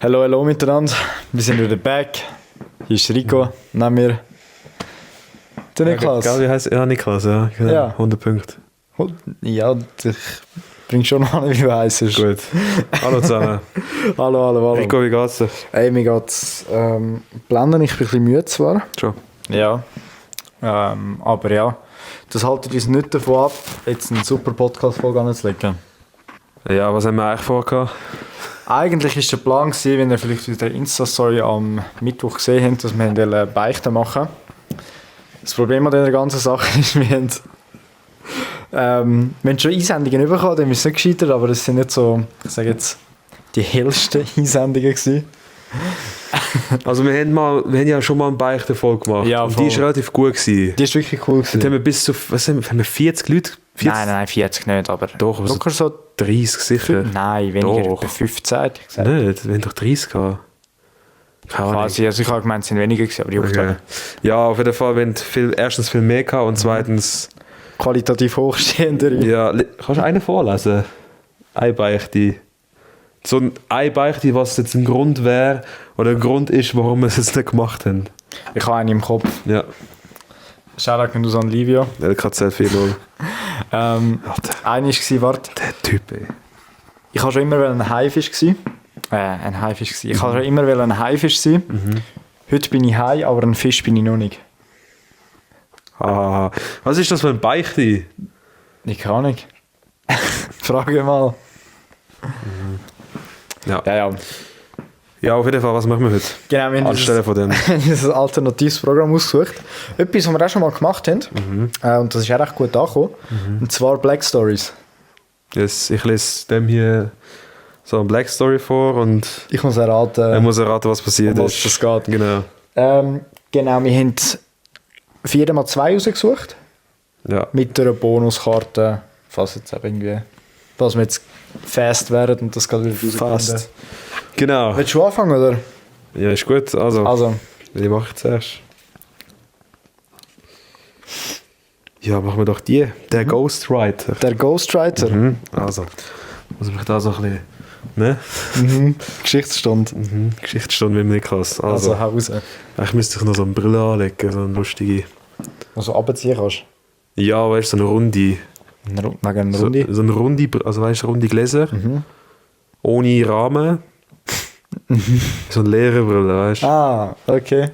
Hallo miteinander, wir sind wieder back. Hier ist Rico, neben mir der Niklas. Ja, wie heisst ja, Niklas, ja. Ja. 100 Punkte. Ja, ich bring schon noch an, wie du heisst. Gut. Hallo zusammen. Hallo. Rico, wie geht's dir? Hey, mir geht's blenden, ich bin ein bisschen müde zwar. Schon. Ja, aber ja, das haltet uns nicht davon ab, jetzt eine super Podcast-Folge anzulegen. Ja, was haben wir eigentlich vorgehabt? Eigentlich war der Plan, wenn ihr vielleicht in der Insta-Story am Mittwoch gesehen habt, dass wir Beichten machen. Das Problem an dieser ganzen Sache ist, wir haben schon Einsendungen bekommen, dann ist es nicht gescheitert, aber das sind nicht so, ich sage jetzt, die hellsten Einsendungen gewesen. Also wir haben ja schon mal eine Beichte-Folge gemacht. Ja, und die war relativ gut gewesen. Die ist wirklich cool gewesen. Dann haben wir bis zu, haben wir 40 Leute? 40? Nein, 40 nicht, aber Doch, also locker so 30 sicher. Nein, weniger, Doch. etwa 15 hätte ich gesagt. Nicht, wir haben doch 30 gehabt. Keine Ahnung. Quasi, also ich habe gemeint, es sind weniger gewesen, aber die Okay. Aufgabe. Ja, auf jeden Fall, wir haben erstens viel mehr gehabt und zweitens... Qualitativ hochstehendere. Ja, kannst du einen vorlesen? Eine Beichte. So eine Beichte, was jetzt ein Grund wäre oder ein Grund ist, warum wir es jetzt nicht gemacht haben. Ich habe eine im Kopf. Ja, Shoutout an Livio. der kann sehr viel los. Eine war, warte, Der Typ, ey. ich habe schon immer ein Haifisch sein. Ein Haifisch sein. Ich habe schon immer ein Haifisch sein. Heute bin ich Hai, aber ein Fisch bin ich noch nicht. Ah, was ist das für ein Beichte? Ich kann nicht. Frage mal. Ja. Ja. Ja, auf jeden Fall, was machen wir heute? Genau, wir haben Anstelle von dem. dieses alternatives Programm ausgesucht. Etwas, was wir auch schon mal gemacht haben. Und das ist auch recht gut angekommen. Und zwar Black Stories. Yes, ich lese dem hier so eine Black Story vor und Ich muss erraten, er muss erraten, was passiert um was ist. es geht. Genau. Genau, wir haben 4x2 rausgesucht. Ja. Mit einer Bonuskarte, falls wir jetzt fast wären und das gerade wieder Fast. Genau. Willst du anfangen, oder? Ja, ist gut. Also, wie mache ich zuerst? Ja, machen wir doch die. Der Ghostwriter. Der Ghostwriter. Also, muss ich da so ein bisschen... Ne? Geschichtsstunde. Geschichtsstunde mit dem Niklas. Also, Hause. eigentlich müsste ich noch so eine Brille anlegen, so eine lustige... Also runterziehen kannst. Ja, weißt du, so eine runde... Wegen einer Runde. So eine runde, also weißt du, runde Gläser. Ohne Rahmen. So eine leere Brille, weißt du. Ah, okay.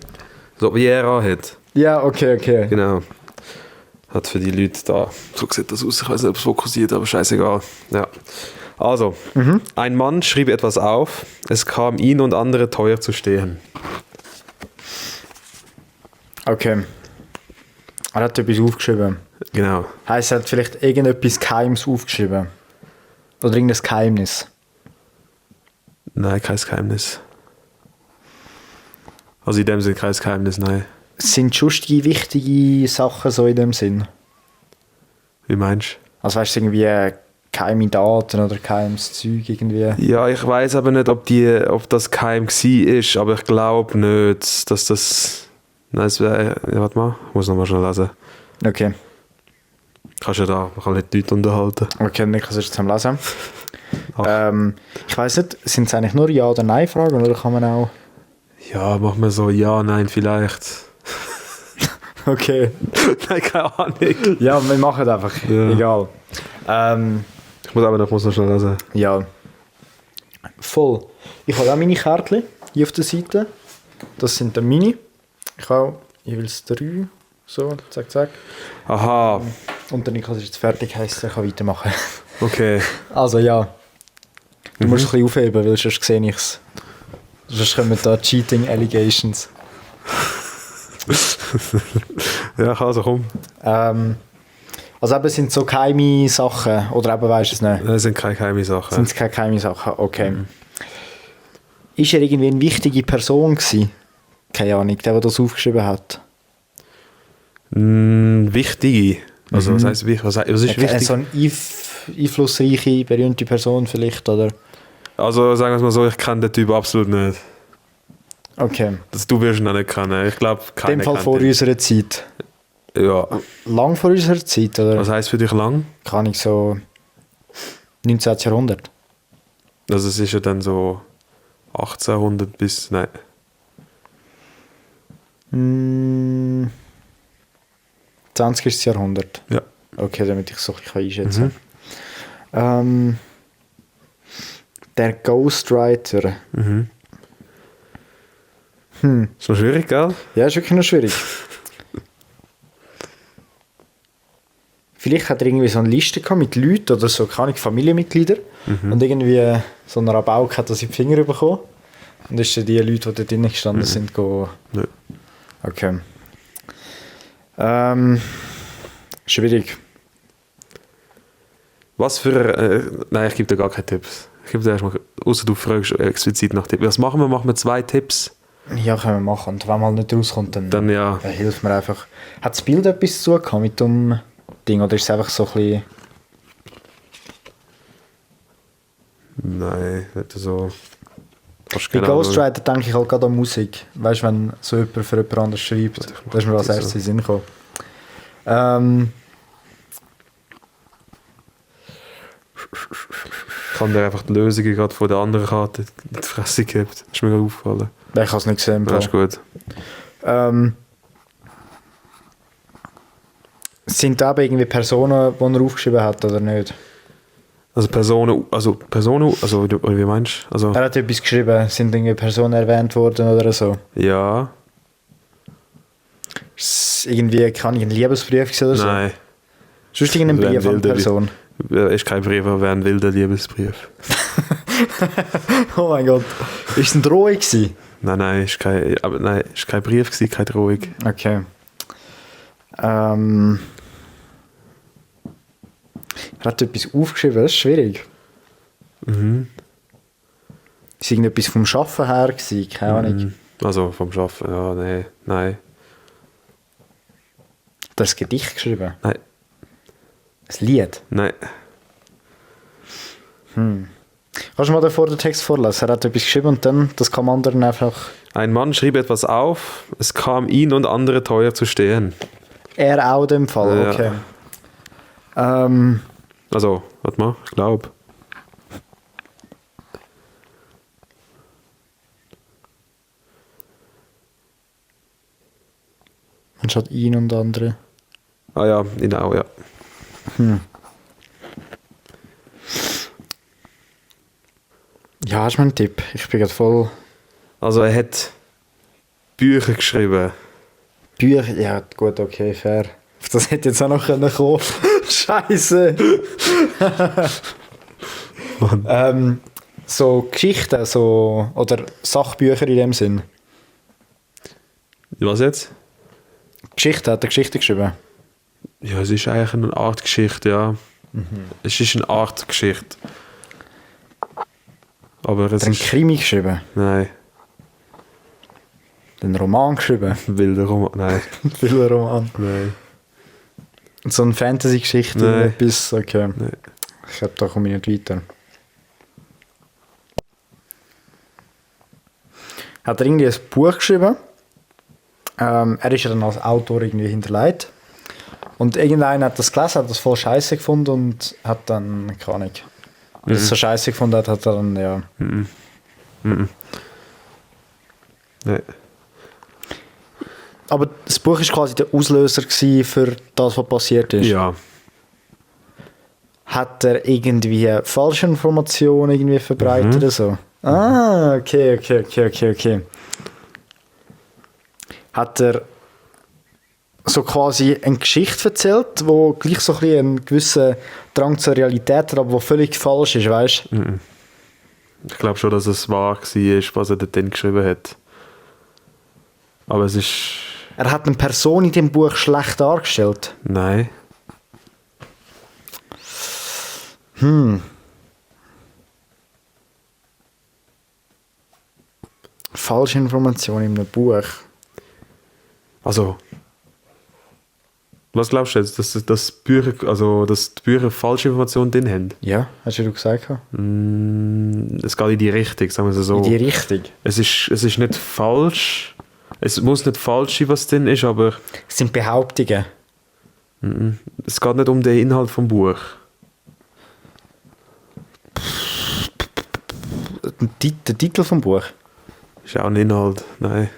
So wie er anhat. Ja, okay. Genau. Hat für die Leute da. So sieht das aus. Ich weiß nicht, ob es fokussiert, aber scheißegal. Ja. Also, ein Mann schrieb etwas auf. Es kam ihn und andere teuer zu stehen. Okay. Er hat etwas aufgeschrieben. Genau. Heißt, er hat vielleicht irgendetwas Geheimes aufgeschrieben. Oder irgendein Geheimnis. Nein, kein Geheimnis. Also in dem Sinne kein Geheimnis, nein. Sind schon die wichtige Sachen so in dem Sinn? Wie meinst Also weißt du, irgendwie geheime Daten oder geheimes Zeug irgendwie? du? Ja, ich weiß aber nicht, ob das geheim war, aber ich glaube nicht, dass das... Nein, es wäre... Ja, warte mal, ich muss nochmal schnell lesen. Okay. Kannst ja da, man kann nicht Leute unterhalten. Okay, Niklas ist jetzt am Lesen. Ach. Ich weiss nicht, sind es eigentlich nur Ja- oder Nein-Fragen oder kann man auch... Ja, mach mal so, ja, nein, vielleicht. Okay. Nein, keine Ahnung. Ja, wir machen einfach. Ja. Egal. Ich muss noch schnell lesen. Ja. Voll. Ich habe auch meine Kärtchen hier auf der Seite. Das sind dann meine. Ich habe jeweils 3. So, zack. Aha, Und der Niklas ist jetzt fertig, heisst, er kann weitermachen. okay. Also ja. Du musst ein bisschen aufheben, weil sonst sehe ich es. Sonst kommen da Cheating Allegations. Ja, also komm. Also eben sind so geheime Sachen, oder eben weisst du es nicht? Das sind keine geheime Sachen. Sind es keine geheime Sachen? Okay. Ist er irgendwie eine wichtige Person gewesen? Keine Ahnung, der das aufgeschrieben hat. Wichtige. Also was heisst wichtig? Was ist Okay, wichtig? so eine einflussreiche, berühmte Person vielleicht, oder? Also sagen wir es mal so, ich kenne den Typ absolut nicht. Okay. Du wirst ihn auch nicht kennen. Ich glaube, In keiner dem Fall kennt vor ihn. unserer Zeit. Ja. Lang vor unserer Zeit, oder? Was heisst für dich lang? Kann ich so 19. Jahrhundert. Also es ist ja dann so 1800 bis... Nein. 20. Jahrhundert. Ja. Okay, damit ich so ein bisschen einschätzen kann. Der Ghostwriter. Ist noch schwierig, gell? Ja, ist wirklich noch schwierig. Vielleicht hat er irgendwie so eine Liste gehabt mit Leuten oder so, keine Ahnung, Familienmitglieder. Und irgendwie so ein Rabauke hat das in die Finger bekommen. Und ist dann die Leute, die da drinnen gestanden sind, go... Nö. Okay. Schwierig. Was für... nein, ich gebe dir gar keine Tipps. Ich gebe dir erstmal... Außer du fragst explizit nach Tipps. Was machen wir? Machen wir 2 Tipps? Ja, können wir machen. Und wenn mal nicht rauskommt, dann ja. Hilft mir einfach. Hat das Bild etwas zu tun mit dem Ding? Oder ist es einfach so ein bisschen... Nein, nicht so... Bei Ghostwriter denke ich halt gerade an Musik. Weißt du, wenn so jemand für jemand anderes schreibt, da ist mir als erstes in den Sinn gekommen. Ich habe dir einfach die Lösungen gerade von der anderen Karte in die Fresse gegeben. Das ist mir gerade aufgefallen. Ich habe es nicht gesehen. Das ist gut. Sind da aber irgendwie Personen, die er aufgeschrieben hat, oder nicht? Also Personen, oder wie meinst du? Also, Er hat etwas geschrieben, sind irgendwie Personen erwähnt worden oder so. ja, Ist es irgendwie, kann ich ein Liebesbrief gewesen oder so? nein. Sonst irgendein Wäre ein Brief an die wilder Person. Ist kein Brief, aber wäre ein wilder Liebesbrief. Oh mein Gott. Ist es eine Drohung gewesen? Nein, ist kein Brief gewesen, keine Drohung. Okay. Er hat etwas aufgeschrieben, das ist schwierig. Ist irgendetwas vom Schaffen her gewesen? Keine Ahnung. Also vom Schaffen, ja, nein. Hat er ein Gedicht geschrieben? Nein, Ein Lied? nein. Kannst du mal davor den Text vorlesen? Er hat etwas geschrieben und dann das kam anderen einfach... Ein Mann schrieb etwas auf, es kam ihn und andere teuer zu stehen. Er auch in dem Fall, Ja. okay. Also, warte mal, ich glaube. Anstatt ihn und andere. Ah ja, ihn auch, ja. Ja, hast du mir einen Tipp? Ich bin gerade voll... Also er hat Bücher geschrieben. Bücher, ja gut, okay, fair. Auf das hätte jetzt auch noch kommen können. Scheiße. So Geschichten, so, oder Sachbücher in dem Sinn. Was jetzt? Geschichte, hat er Geschichte geschrieben? Ja, es ist eigentlich eine Art Geschichte, ja. Es ist eine Art Geschichte. Aber es Hat er einen ist... Krimi geschrieben? Nein, Einen Roman geschrieben? wilder Roman. Nein, Ein Roman. nein. So eine Fantasy-Geschichte, Nein. etwas, okay. Nein. Ich glaube, da komme ich nicht weiter. Hat er irgendwie ein Buch geschrieben? Er ist ja dann als Autor irgendwie hinterlegt. Und irgendeiner hat das gelesen, hat das voll scheiße gefunden und hat dann, keine Ahnung, weil es so scheiße gefunden hat, hat er dann, ja... Nein. Aber das Buch war quasi der Auslöser gewesen für das, was passiert ist. Ja. Hat er irgendwie falsche Informationen irgendwie verbreitet oder so? Ah, okay. Hat er so quasi eine Geschichte erzählt, wo gleich so ein bisschen einen gewissen Drang zur Realität hat, aber wo völlig falsch ist, weißt du? Ich glaube schon, dass es wahr war, was er dort geschrieben hat. Aber es ist... Er hat eine Person in dem Buch schlecht dargestellt. Nein. Falsche Informationen in einem Buch. Also... Was glaubst du jetzt, dass die Bücher falsche Informationen drin haben? Ja, hast du gesagt? Es geht in die Richtung, sagen wir es so. In die Richtung. Es ist nicht falsch. Es muss nicht falsch sein, was drin ist, aber Es sind Behauptungen. es geht nicht um den Inhalt vom Buch. der Titel vom Buch? Ist auch ein Inhalt, nein.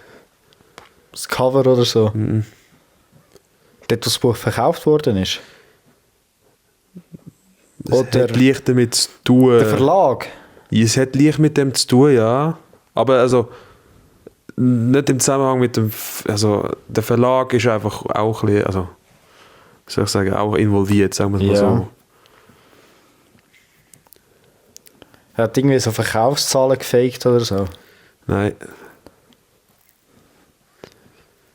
Das Cover oder so? Mhm. Dort, wo das Buch verkauft worden ist? Es Oder hat leicht damit zu tun. der Verlag? Es hat leicht mit dem zu tun, ja. Aber also nicht im Zusammenhang mit dem... Also der Verlag ist einfach auch ein bisschen, also wie soll ich sagen, auch involviert, sagen wir es mal Ja. so. Er hat irgendwie so Verkaufszahlen gefaked oder so. Nein,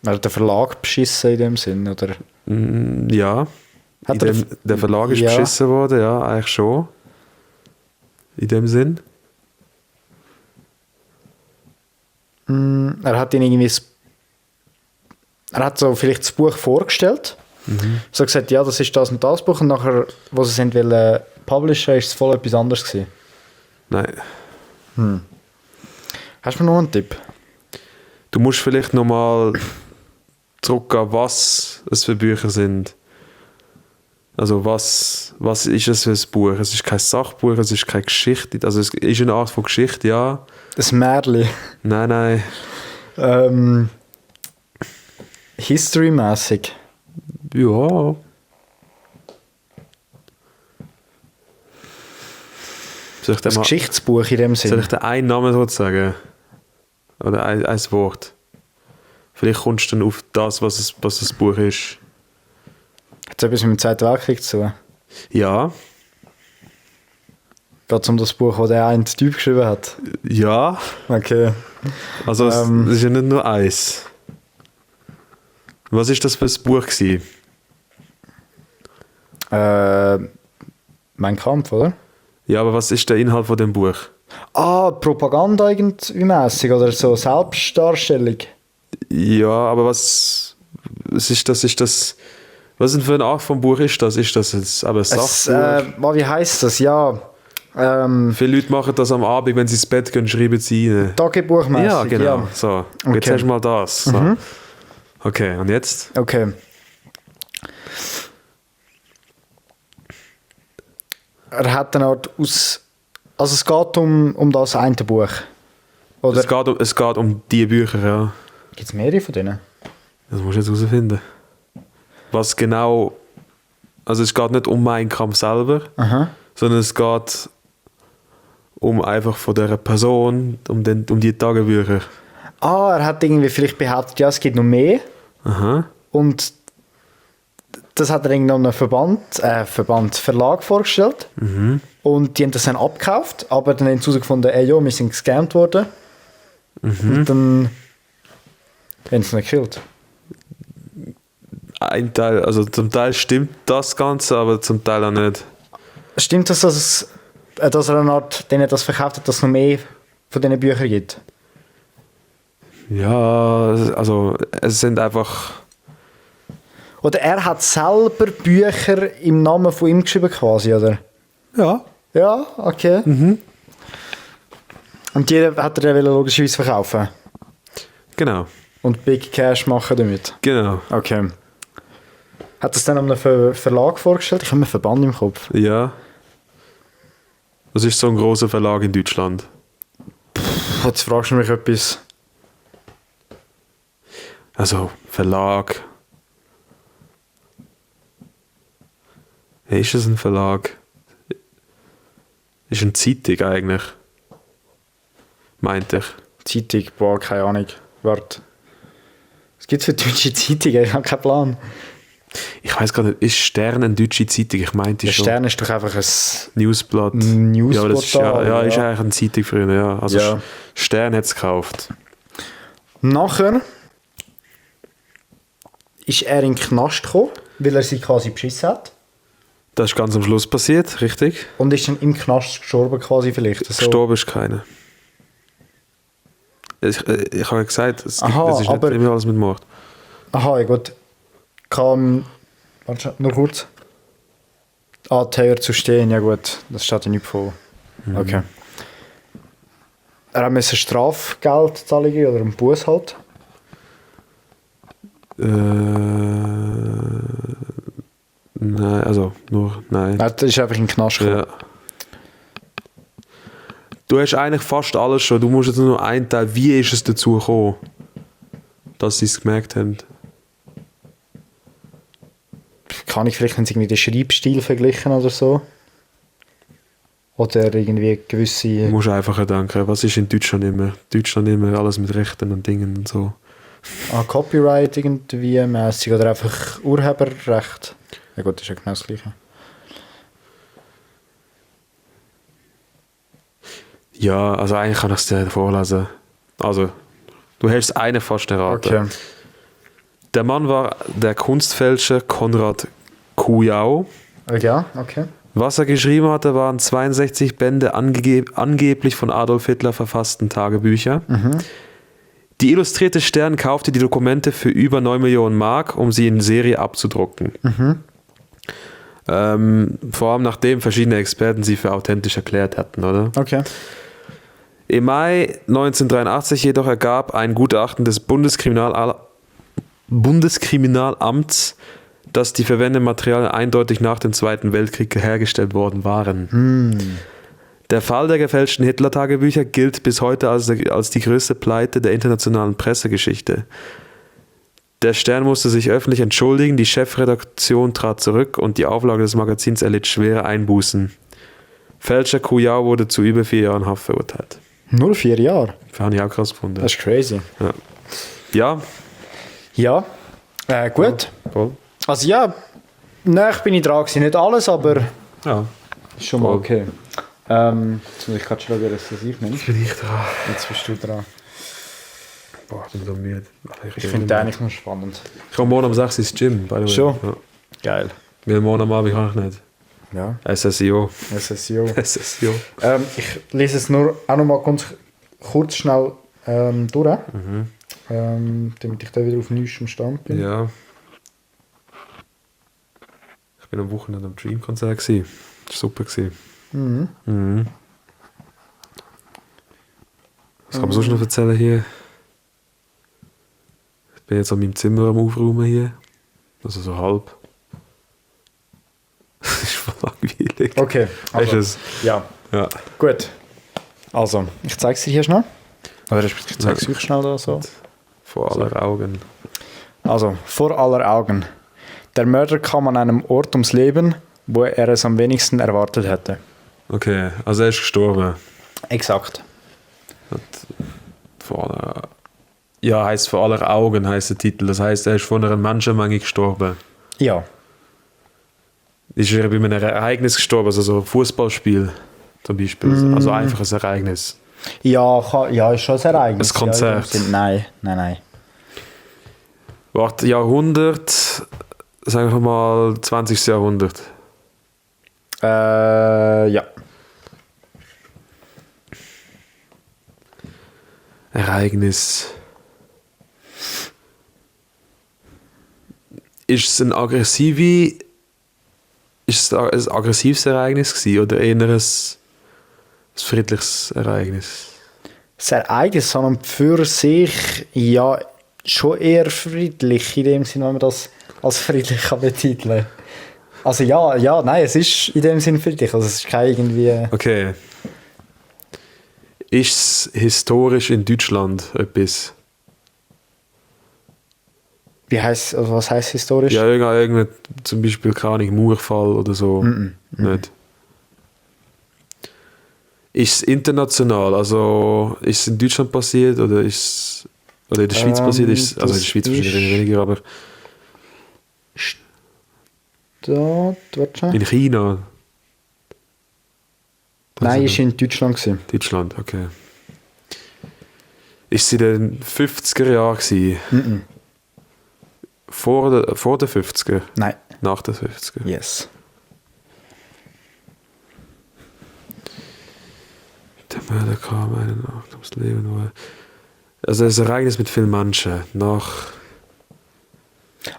Er hat den Verlag beschissen in dem Sinn, oder? ja. Hat er- Der Verlag ist Ja. beschissen worden, ja, eigentlich schon. In dem Sinn. Er hat ihn irgendwie... Er hat so vielleicht das Buch vorgestellt. So gesagt, ja, das ist das und das Buch. Und nachher, wo sie es wollen publishen, ist es voll etwas anderes gewesen. Nein. Hast du mir noch einen Tipp? Du musst vielleicht nochmal zurückgehen, was es für Bücher sind. Also was ist es für ein Buch? Es ist kein Sachbuch, es ist keine Geschichte. Also es ist eine Art von Geschichte, ja. Ein Märchen. Nein. History-mäßig. Ja. Soll ich dir Ein mal, Geschichtsbuch in dem soll Sinn. ich dir einen Namen sozusagen? Oder ein Wort? Vielleicht kommst du dann auf das, was das Buch ist. Hat es etwas mit dem Zweiten Weltkrieg zu tun? Ja. Geht es um das Buch, das der eine Typ geschrieben hat? Ja. Okay. Also es ist ja nicht nur eins. Was ist das für ein Buch gewesen? Mein Kampf, oder? Ja, aber was ist der Inhalt von dem Buch? Ah, Propaganda irgendwie mäßig oder so Selbstdarstellung. Ja, aber was ist das? Was denn für eine Art von Buch ist das? Ist das jetzt aber ein Sachbuch? Wie heisst das? Ja, Viele Leute machen das am Abend, wenn sie ins Bett gehen, schreiben sie rein. Tagebuchmäßig. Ja, genau. Ja. So, Okay. jetzt hast du mal das. So. Okay, und jetzt? Okay. Er hat eine Art aus... Also es geht um das eine Buch. Oder Es geht um die Bücher, ja. gibt es mehrere von denen? Das musst du jetzt herausfinden. Was genau... Also es geht nicht um Mein Kampf selber, Aha. sondern es geht um einfach von dieser Person, um die Tagebücher. Ah, er hat irgendwie vielleicht behauptet, ja, es gibt noch mehr. Aha. Und das hat er irgendwie einem Verlag vorgestellt. Und die haben das dann abgekauft, aber dann haben sie herausgefunden, ja, wir sind gescammt worden. Und dann haben sie es nicht gekillt. Ein Teil, also zum Teil stimmt das Ganze, aber zum Teil auch nicht. Stimmt das, dass er eine Art, denen das verkauft hat, dass es noch mehr von diesen Büchern gibt? Ja, also es sind einfach... Oder er hat selber Bücher im Namen von ihm geschrieben quasi, oder? Ja. Ja, okay. Und die hat er dann logischerweise verkaufen. Genau. Und Big Cash machen damit. Genau. Okay. Hat das dann an einem Verlag vorgestellt? Ich habe einen Verband im Kopf. Ja. Das ist so ein großer Verlag in Deutschland. Jetzt fragst du mich etwas. Also Verlag. Ist es ein Verlag? Ist eine Zeitung eigentlich. Meinte ich. Zeitung, boah, keine Ahnung. Warte. Was gibt es für deutsche Zeitungen? Ich habe keinen Plan. Ich weiß gar nicht, ist Stern eine deutsche Zeitung? Ich meinte Der schon. Stern ist doch einfach ein... Newsblatt. Newsportal, Ja, aber das ist, ja, ist ja. eigentlich eine Zeitung früher, ja. Also Ja. Stern hat es gekauft. Nachher ist er in den Knast gekommen, weil er sie quasi beschissen hat. Das ist ganz am Schluss passiert, richtig? Und ist dann im Knast gestorben quasi vielleicht. So. Gestorben ist keiner. Ich habe ja gesagt, es Aha, ist nicht aber- immer alles mit Mord. Aha, ja gut. Kam... Warte schon, nur kurz. Teer zu stehen, ja gut. Das steht ja nicht vor. Okay. Er musste Strafgeld zahlen oder einen Buß halt. Nein, also nur, nein. Er ist einfach in den Knast gekommen. Ja. Du hast eigentlich fast alles schon. Du musst jetzt nur noch einteilen, wie ist es dazu gekommen, dass sie es gemerkt haben. Kann ich vielleicht irgendwie den Schreibstil vergleichen oder so? Oder irgendwie Du gewisse... musst einfach denken, was ist in Deutschland immer? Deutschland immer alles mit Rechten und Dingen und so. Copyright irgendwie mäßig oder einfach Urheberrecht? Ja gut, das ist ja genau das Gleiche. Ja, also eigentlich kann ich es dir vorlesen. Also, du hast es eine fast erraten. Okay. Der Mann war der Kunstfälscher Konrad Kujau. Ja, okay. Was er geschrieben hatte, waren 62 Bände angeblich von Adolf Hitler verfassten Tagebücher. Die Illustrierte Stern kaufte die Dokumente für über 9 Millionen Mark, um sie in Serie abzudrucken. Vor allem nachdem verschiedene Experten sie für authentisch erklärt hatten, oder? Okay. Im Mai 1983 jedoch ergab ein Gutachten des Bundeskriminalamts, dass die verwendeten Materialien eindeutig nach dem Zweiten Weltkrieg hergestellt worden waren. Der Fall der gefälschten Hitler-Tagebücher gilt bis heute als die größte Pleite der internationalen Pressegeschichte. Der Stern musste sich öffentlich entschuldigen, die Chefredaktion trat zurück und die Auflage des Magazins erlitt schwere Einbußen. Fälscher Kujau wurde zu über 4 Jahren Haft verurteilt. Nur 4 Jahre? Fand ich auch krass gefunden. Das ist crazy. Ja. Ja, gut. Voll. Also ja, ich bin ich dran gewesen. Nicht alles, aber Ja. ist schon mal Voll. okay. Jetzt muss ich gerade schauen, was das ich nenne. Jetzt bin ich dran. Jetzt bist du dran. Boah, ich bin so müde. Ich finde den eigentlich noch spannend. Ich komme morgen um 6 Uhr ins Gym, by the way. Schon? Ja. Geil. Weil morgen am Abend kann ich nicht. Ja, SSIO. SSIO. SSIO. Ich lese es nur auch noch mal ganz kurz schnell durch, damit ich da wieder auf neuestem Stand bin. Ja. Ich bin am Wochenende am Dream-Konzert gewesen. Das war super gewesen. Was kann man sonst noch erzählen hier? Ich bin jetzt an meinem Zimmer am Aufräumen hier. Also so halb. Das ist voll langweilig. Okay, Weißt du es? ja, Ja. gut. Also, ich zeige es dir hier schnell. Oder ich zeige es euch schnell da so. Vor aller Augen. Also, vor aller Augen. Der Mörder kam an einem Ort ums Leben, wo er es am wenigsten erwartet hätte. Okay, also er ist gestorben. Exakt. Vor aller... Ja, heißt vor aller Augen heißt der Titel. Das heißt, er ist von einer Menschenmenge gestorben. Ja. Ist er bei einem Ereignis gestorben, also so ein Fußballspiel zum Beispiel. Also einfach ein Ereignis. Ja, ist schon ein Ereignis. Ein Konzert. Ja, nein. Warte, Jahrhundert, sagen wir mal 20. Jahrhundert. Ja. Ereignis. Ist es ein aggressives Ereignis gewesen, oder eher ein friedliches Ereignis? Das Ereignis an und für sich, ja, schon eher friedlich, in dem Sinne, wenn man das als friedlich kann betiteln. Also nein, es ist in dem Sinne friedlich, also es ist kein irgendwie... Okay. Ist es historisch in Deutschland etwas? Was heisst historisch? Ja, irgendein zum Beispiel, keine Ahnung, Mauerfall oder so. Nicht. Ist es international? Also ist es in Deutschland passiert oder ist es in der Schweiz passiert? Also in der Schweiz wahrscheinlich weniger, aber Warte schon. in China? Nein, ist in Deutschland gewesen. Deutschland, okay. Ist es in den 50er Jahren gewesen? Vor den 50er? Nein. Nach den 50er? Yes. Der Mörder kam eine Nacht ums Leben. Also das Ereignis mit vielen Menschen.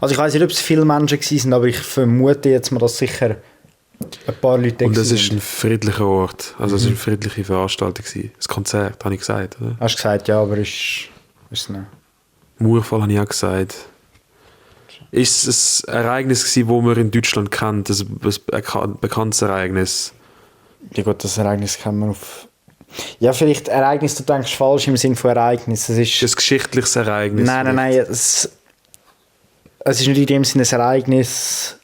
Also ich weiß nicht, ob es viele Menschen waren, aber ich vermute jetzt mal, dass sicher ein paar Leute Und das ist sind. ein friedlicher Ort. Also es war eine friedliche Veranstaltung. Ein Konzert, habe ich gesagt, oder? Hast du gesagt, ja, aber ist es nicht. Mauerfall habe ich auch gesagt. Ist es ein Ereignis gewesen, das man in Deutschland kennt? Ein bekanntes Ereignis? Ja gut, das Ereignis kennen wir auf Ja, vielleicht Ereignis, du denkst falsch im Sinne von Ereignis. Es ist... Ist ein geschichtliches Ereignis? Nein. Es ist nicht in dem Sinne ein Ereignis...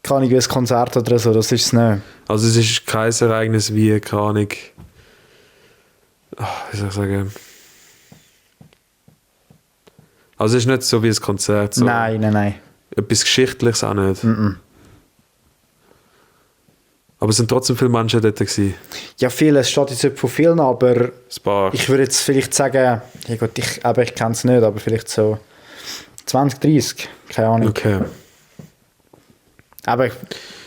Keine Ahnung, wie ein Konzert oder so, das ist es nicht. Also es ist kein Ereignis wie, keine Ahnung... Wie soll ich sagen... Also es ist nicht so wie ein Konzert. So. Nein. Etwas Geschichtliches auch nicht. Aber es sind trotzdem viele Menschen dort gewesen. Ja, viele, es steht jetzt nicht von vielen, aber Ein paar. ich würde jetzt vielleicht sagen, ja gut, ich kenne es nicht, aber vielleicht so 20, 30, keine Ahnung. Okay. Aber Auf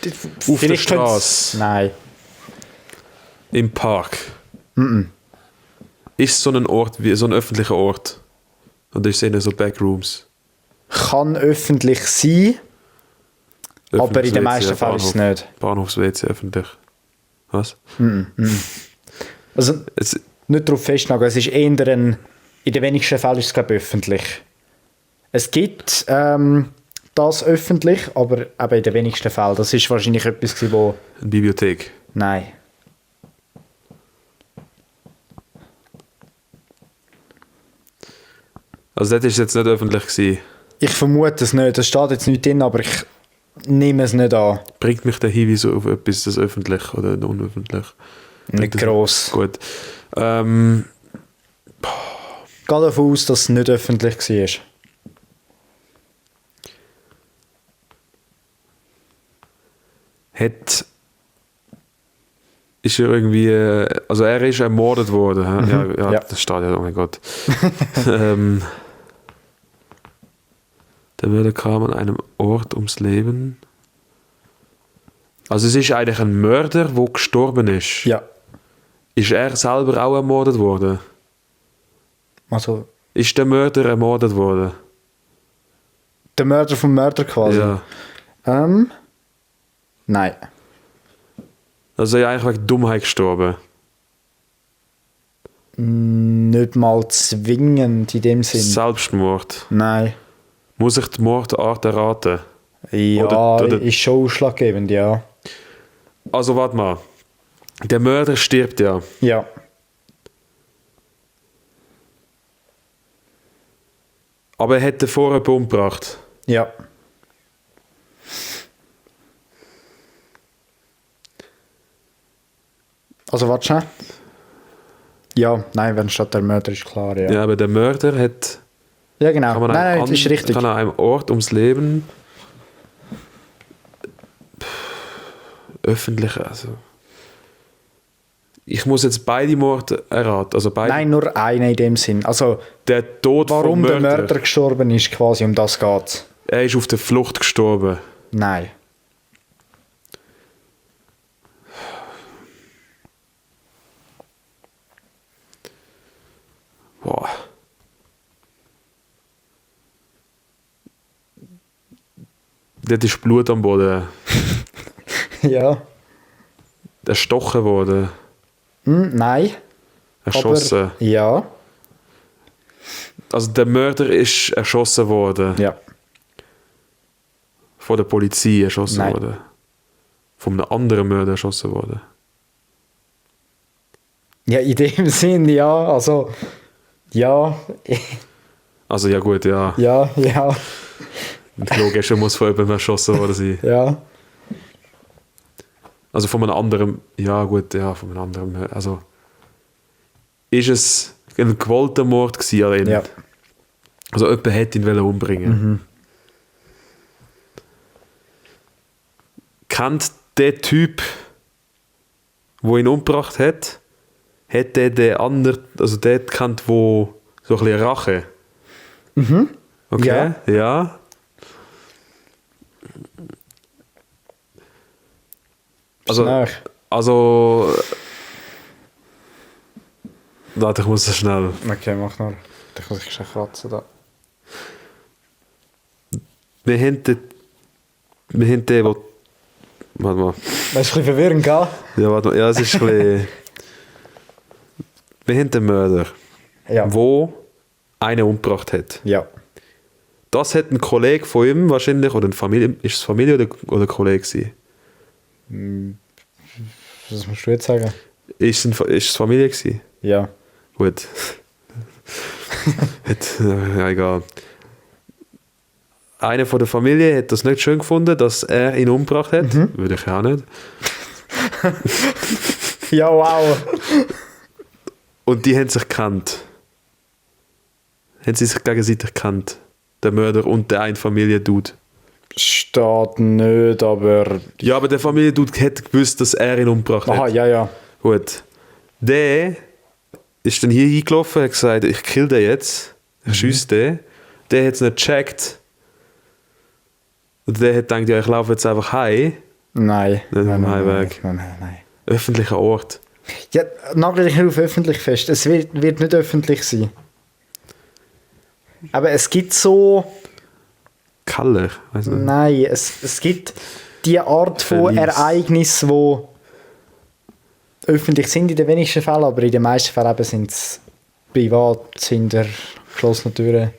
der vielleicht Straße. Nein. Im Park. Ist so ein Ort, wie so ein öffentlicher Ort? Oder ist es eher so Backrooms? Kann öffentlich sein, aber in den meisten Fällen ist es nicht. Bahnhofs-WC öffentlich. Was? Also nicht darauf festnageln, es ist eher in den wenigsten Fällen ist es, glaube ich, öffentlich. Es gibt das öffentlich, aber eben in den wenigsten Fällen. Das ist wahrscheinlich etwas gewesen, wo... Eine Bibliothek. Nein. Also das ist jetzt nicht öffentlich gewesen. Ich vermute es nicht, das steht jetzt nicht drin, aber ich nehme es nicht an. Bringt mich der Hinweis auf etwas, das öffentlich oder unöffentlich? Nicht gross. Gut. Gehe davon aus, dass es nicht öffentlich war. Ist er irgendwie... Also er ist ermordet worden. Ja, Ja. das steht ja, oh mein Gott. Der Mörder kam an einem Ort ums Leben. Also es ist eigentlich ein Mörder, der gestorben ist. Ja. Ist er selber auch ermordet worden? Also Ist der Mörder ermordet worden? der Mörder vom Mörder quasi. Ja. Nein. Also er ist eigentlich wegen Dummheit gestorben. Nicht mal zwingend in dem Sinn. Selbstmord. Nein. Muss ich die Mordart erraten? Ja, Oder- ist schon ausschlaggebend, ja. Also warte mal. Der Mörder stirbt ja. Ja. Aber er hat vorher einen Bombe gebracht. Ja. Also warte schnell. Ja, nein, wenn statt der Mörder ist klar, ja. Ja, aber der Mörder hat... Ja, genau. Kann man Nein, das ist richtig. Kann an einem Ort ums Leben... Öffentlich, also... Ich muss jetzt beide Morde erraten. Also beide, Nein, nur eine in dem Sinn. Also, der Tod warum vom der Mörder. Mörder gestorben ist, quasi, um das geht. Er ist auf der Flucht gestorben. Nein. Boah. Dort ist Blut am Boden. Ja. Erstochen worden. Nein. Erschossen. Aber, ja. Also der Mörder ist erschossen worden. Ja. Von der Polizei erschossen Nein. worden. Von einem anderen Mörder erschossen worden. Ja, in dem Sinn, ja. Also, ja. Also ja gut, ja. Ja. Die Logisch muss von jemandem erschossen worden sein. Ja. Also von einem anderen, ja gut, ja, von einem anderen Mörder. Also ist es ein gewollter Mord gewesen an ihm? Ja. Also jemand hätte ihn umbringen. Kennt der Typ, der ihn umgebracht hat, der den anderen, also der kennt, wo so ein bisschen Rache? Okay, ja. Schnell. Also warte, ich muss das schnell. Okay, mach nur. Da muss ich schon kratzen da. Wir haben den, wo... Warte mal. Das ist ein bisschen verwirrend, gell? Ja, warte mal. Ja, es ist ein bisschen... Wir haben den Mörder, Ja. wo einen umgebracht hat. Ja. Das hat ein Kollege von ihm wahrscheinlich, oder eine Familie, ist es Familie oder Kollege gewesen? Was musst du jetzt sagen? Ist es Familie gewesen? Ja. Gut. Ja, egal. Einer von der Familie hat das nicht schön gefunden, dass er ihn umgebracht hat. Würde ich auch nicht. Ja, wow. Und die haben sich gekannt. Haben sie sich gegenseitig gekannt? Der Mörder und der ein Familie-Dude. Steht nicht, aber... Ja, aber der Familie-Dude hat gewusst, dass er ihn umgebracht hat. Aha, ja. Gut. Der ist dann hier hingelaufen, hat gesagt, ich kill den jetzt. Ich schiesse den. Der hat es nicht gecheckt. Und der hat gedacht, ja, ich laufe jetzt einfach heim. Nein. Nicht am Heimweg. Nein. Öffentlicher Ort. Ja, nagel dich nicht auf öffentlich fest. Es wird nicht öffentlich sein. Aber es gibt so... Keller? Weiss nicht. Nein, es gibt die Art von Verlies. Ereignissen, die öffentlich sind in den wenigsten Fällen, aber in den meisten Fällen sind es privat, hinter geschlossenen Türen.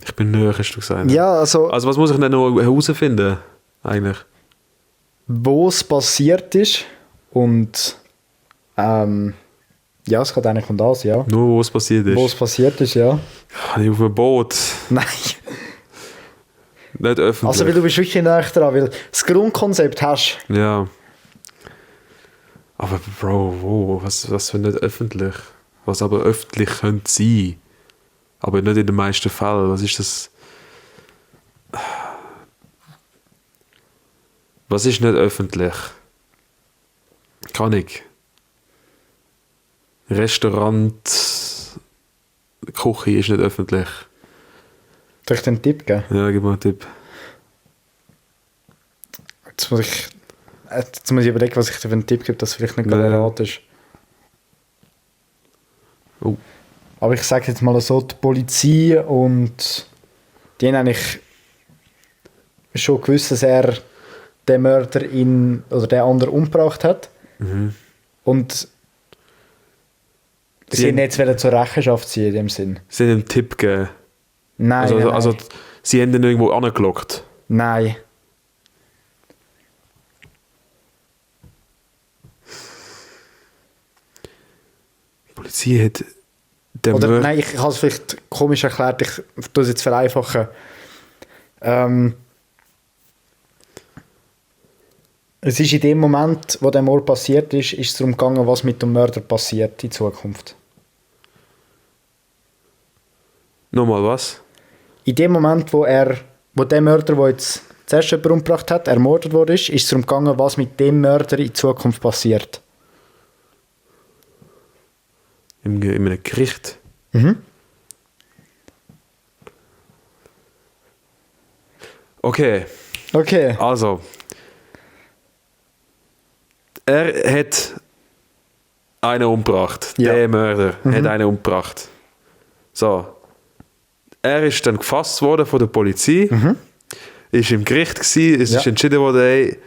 Ich bin näher, hast du gesagt. Ja, also Also was muss ich denn noch herausfinden, eigentlich? wo es passiert ist und ja, es geht eigentlich um das, ja. Nur wo es passiert ist. Wo es passiert ist, ja. Habe ich auf einem Boot. Nein. Nicht öffentlich. Also, weil du bist wirklich näher dran, weil das Grundkonzept hast. Ja. Aber Bro, wo? Was für nicht öffentlich? Was aber öffentlich könnte sein. Aber nicht in den meisten Fällen. Was ist das? Was ist nicht öffentlich? Kann ich. Restaurant, Küche ist nicht öffentlich. Soll ich dir einen Tipp geben? Ja, gib mal einen Tipp. Jetzt muss ich überlegen, was ich dir für einen Tipp gebe, dass vielleicht nicht Nein. gerade erratest. Oh. Aber ich sage jetzt mal so, die Polizei und die haben eigentlich schon gewusst, dass er den Mörder oder den anderen umgebracht hat. Und sie ihn jetzt zur Rechenschaft ziehen in dem Sinn. Sie haben einen Tipp gegeben. Nein, Also sie haben ihn irgendwo angelockt. nein. Die Polizei hat den Oder Mörder... nein, ich habe es vielleicht komisch erklärt, ich tue es jetzt vereinfachen. Es ist in dem Moment, wo der Mord passiert ist es darum gegangen, was mit dem Mörder passiert in Zukunft. Nochmal was? In dem Moment, wo der Mörder, der jetzt zuerst jemanden umgebracht hat, ermordet wurde, ist es darum gegangen, was mit dem Mörder in Zukunft passiert. In einem Gericht. Okay, Okay. also. Er hat einen umgebracht. Ja. Der Mörder hat einen umgebracht. So. Er ist dann gefasst worden von der Polizei. Ist im Gericht gewesen. Es Ja. ist entschieden worden, ey,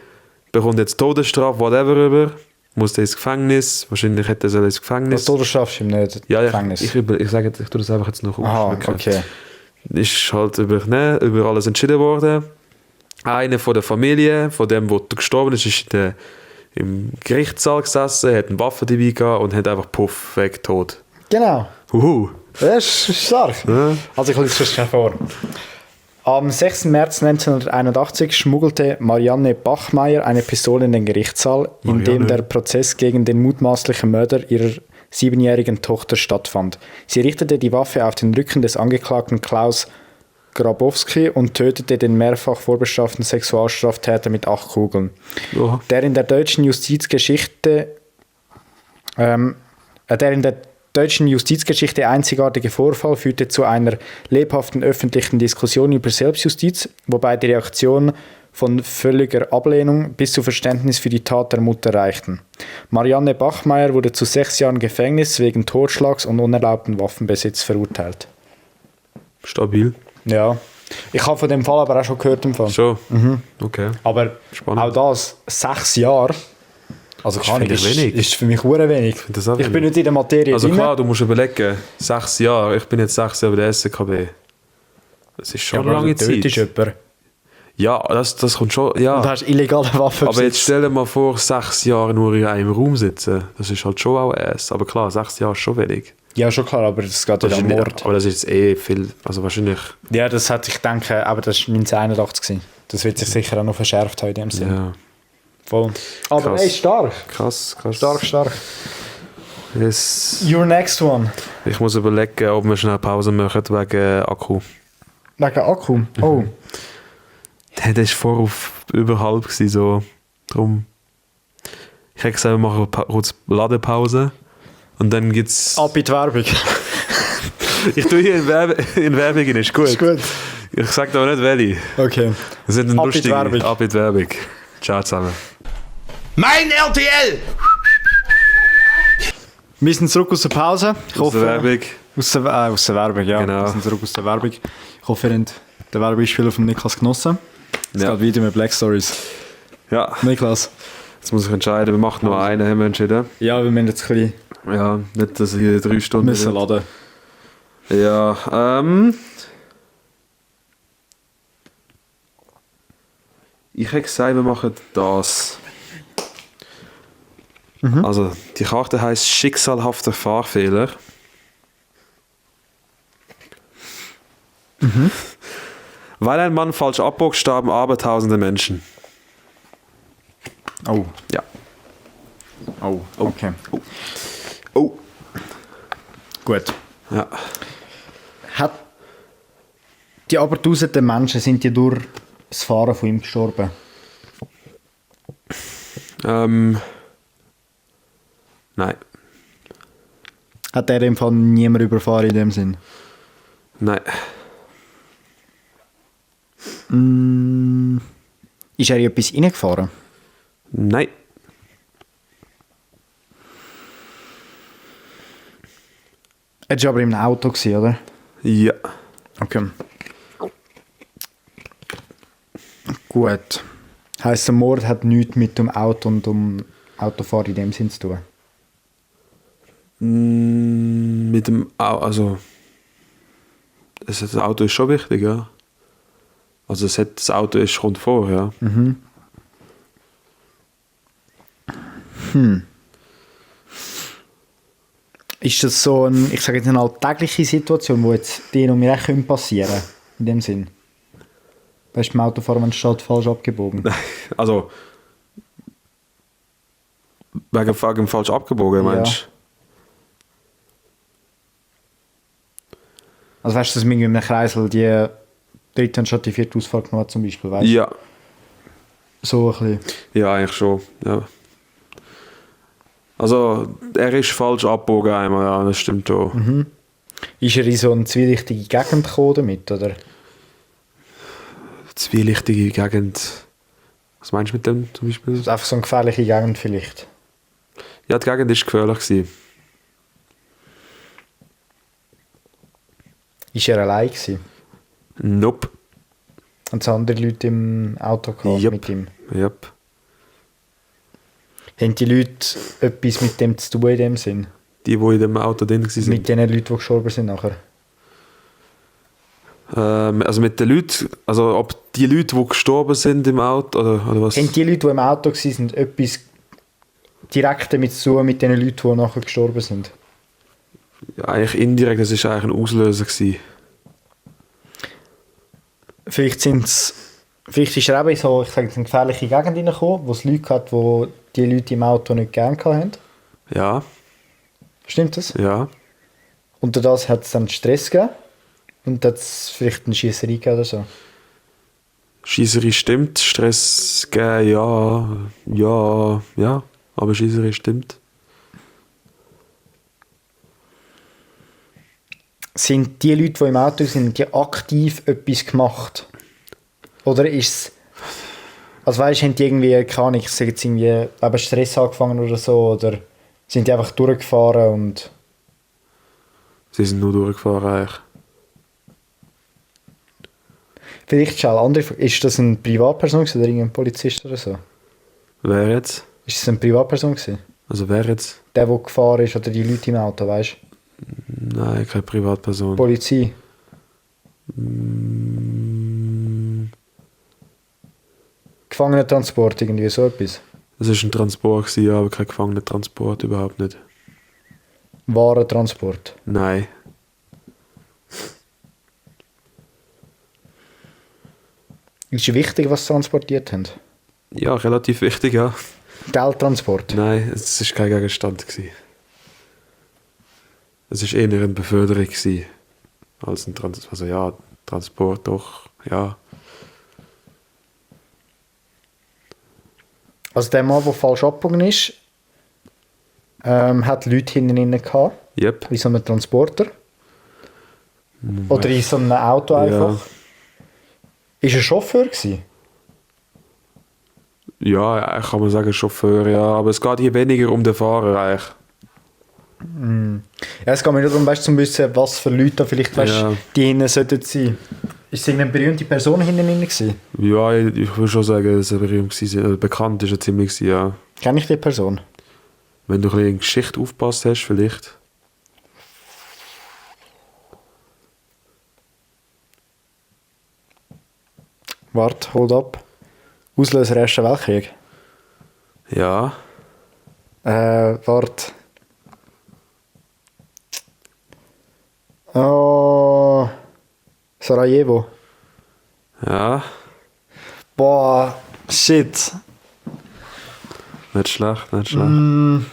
bekommt jetzt Todesstrafe, whatever über. Muss der ins Gefängnis. Wahrscheinlich hätte er ins Gefängnis. Was du schaffst, ihm nicht Ja, Gefängnis. ich sage, ich tue das einfach jetzt noch Aha, ausschmücken. okay. Ist halt über alles entschieden worden. Einer von der Familie, von dem, der gestorben ist, ist im Gerichtssaal gesessen, hat eine Waffe dabei gehabt und hat einfach puff, weg, tot. Genau. Huhu. Das ist stark. Ja. Also ich lese es schnell vor. Am 6. März 1981 schmuggelte Marianne Bachmeier eine Pistole in den Gerichtssaal, in dem der Prozess gegen den mutmaßlichen Mörder ihrer 7-jährigen Tochter stattfand. Sie richtete die Waffe auf den Rücken des Angeklagten Klaus Grabowski und tötete den mehrfach vorbestraften Sexualstraftäter mit 8 Kugeln. Oha. Der in der deutschen Justizgeschichte einzigartige Vorfall führte zu einer lebhaften öffentlichen Diskussion über Selbstjustiz, wobei die Reaktion von völliger Ablehnung bis zu Verständnis für die Tat der Mutter reichten. Marianne Bachmeier wurde zu 6 Jahren Gefängnis wegen Totschlags und unerlaubten Waffenbesitz verurteilt. Stabil. Ja, ich habe von dem Fall aber auch schon gehört. Im Fall. Schon? Okay. Aber Spannend. auch das, 6 Jahre, also kann finde ich, ich wenig. ist für mich hure wenig. das auch Ich bin wenig. nicht in der Materie Also drin. klar, du musst überlegen, 6 Jahre, ich bin jetzt 6 Jahre bei der SKB. Es ist schon eine lange Ist Zeit. jemand. Ja, das kommt schon. Ja. Und hast illegale Waffen Aber jetzt stell dir mal vor, 6 Jahre nur in einem Raum sitzen. Das ist halt schon auch Ass. Aber klar, 6 Jahre ist schon wenig. Ja, schon klar, aber das geht ja um Mord. Aber das ist jetzt eh viel. Also wahrscheinlich. Ja, das hätte ich denken, aber das war 1981 gewesen. Das wird sich sicher auch noch verschärft haben in dem Sinne. Ja. Voll. Aber Krass. ey, stark. Krass. Stark. Yes. Your next one. Ich muss überlegen, ob wir schnell Pause machen wegen Akku. Wegen Akku? Oh. Der war vor auf über halb gewesen, so. Drum. Ich hätte gesagt, wir machen kurz Ladepause. Und dann gibt's. Ab in die Werbung. Ich tue hier in Werbung rein, ist gut. Ist gut. Ich sage aber nicht welche. Okay. Das sind Ab in die lustige. Werbung. Ab in die Werbung. Ciao zusammen. Mein RTL! Wir sind zurück aus der Pause. Ich Aus der Werbung. Aus der Werbung, ja. Genau. Wir sind zurück aus der Werbung. Ich hoffe, ihr habt den Werbeispiel von Niklas genossen. Es Ja. geht weiter mit Black Stories. Ja, Niklas. jetzt muss ich entscheiden. Wir machen nur einen, haben wir entschieden. Ja, wir müssen jetzt ein bisschen Ja, nicht, dass ich hier 3 Stunden... müssen laden. Ja, ich hätte gesagt, wir machen das. Also, die Karte heisst Schicksalhafter Fahrfehler. Weil ein Mann falsch abbog, starben abertausende Menschen. Oh. Ja. Oh, okay. Oh. Gut. Ja. Hat die abertausenden Menschen sind die durch das Fahren von ihm gestorben? Nein. Hat er im Fall niemand überfahren in dem Sinn? Nein. Ist er in etwas reingefahren? Nein. Er war aber im Auto, oder? Ja. Okay. Gut. Heisst, der Mord hat nichts mit dem Auto und dem Autofahren in dem Sinn zu tun? Mit dem also das Auto ist schon wichtig, ja. Also das Auto kommt vor, ja. Ist das so ich sage jetzt eine alltägliche Situation, die jetzt dir und mir auch passieren können, in dem Sinn? Weißt du, beim Autofahren, wenn du steht, falsch abgebogen. Also wegen falsch abgebogen, meinst du? Also weißt du, dass man in einem Kreisel die dritte anstatt die vierte Ausfahrt genommen hat, zum Beispiel, weißt du? Ja. So ein bisschen. Ja, eigentlich schon, ja. Also, er ist falsch abgebogen einmal, ja, das stimmt schon. Ist er in so eine zwielichtige Gegend gekommen damit, oder? Zwielichtige Gegend. Was meinst du mit dem zum Beispiel? Das ist einfach so eine gefährliche Gegend vielleicht. Ja, die Gegend war gefährlich gewesen. Ist er allein gewesen? Nope. Und es andere Leute im Auto gehabt Yep. mit ihm? Yep. Haben die Leute etwas mit dem zu tun in dem Sinn? Die in dem Auto drin waren. Mit den Leuten, die gestorben sind nachher? Also mit den Leuten, also ob die Leute, die gestorben sind im Auto, oder was? Haben die Leute, die im Auto waren, etwas direkt damit zu tun mit den Leuten, die nachher gestorben sind? Ja, eigentlich indirekt, das war eigentlich ein Auslöser gewesen. Vielleicht ist er eben so, ich sage jetzt, eine gefährliche Gegend reingekommen, wo es Leute hat, die die Leute im Auto nicht gerne hatten. Ja, Stimmt das? ja. Und durch das hat es dann Stress gegeben. Und hat es vielleicht eine Schiesserei gegeben oder so. Schiesserei stimmt, Stress geben, ja, aber Schiesserei stimmt. Sind die Leute, die im Auto sind, die aktiv etwas gemacht? Oder ist es... Also weißt du, haben die irgendwie, keine Ahnung, ich sage jetzt irgendwie, eben Stress angefangen oder so, oder sind die einfach durchgefahren und... Sie sind nur durchgefahren eigentlich. Vielleicht schon eine andere Frage. Ist das eine Privatperson gewesen, oder irgendein Polizist oder so? Wer jetzt? Ist das eine Privatperson gewesen? Also wer jetzt? Der gefahren ist, oder die Leute im Auto, weißt du? Nein, keine Privatperson. Polizei. Gefangenentransport, irgendwie so etwas. Es war ein Transport, gewesen, aber kein Gefangenentransport, überhaupt nicht. Warentransport. Nein. Ist wichtig, was sie transportiert haben? Ja, relativ wichtig, ja. Geldtransport. Nein, es war kein Gegenstand. Gewesen. Es war eher eine Beförderung gewesen, als ein Transport doch, ja. Also der Mann, der falsch abgebogen ist, hat Leute hinten drin gehabt, Yep. wie so ein Transporter. Oder in so einem Auto einfach. Ist er Chauffeur gewesen? Ja, kann man sagen Chauffeur, ja. Aber es geht hier weniger um den Fahrer eigentlich. Ja, es geht mir nicht darum, weißt, zu wissen, was für Leute da vielleicht weißt, die hinten sollten sein. Ist es irgendeine berühmte Person hinten drin gewesen? Ja, ich würde schon sagen, dass er berühmt war. Bekannt ist er ziemlich gewesen, ja. Kenne ich die Person? Wenn du ein bisschen in Geschichte aufgepasst hast, vielleicht. Warte, hold up. Auslöser Ersten Weltkrieg. Ja. Warte. Oh. Sarajevo. Ja. Boah, shit. Nicht schlecht, nicht schlecht.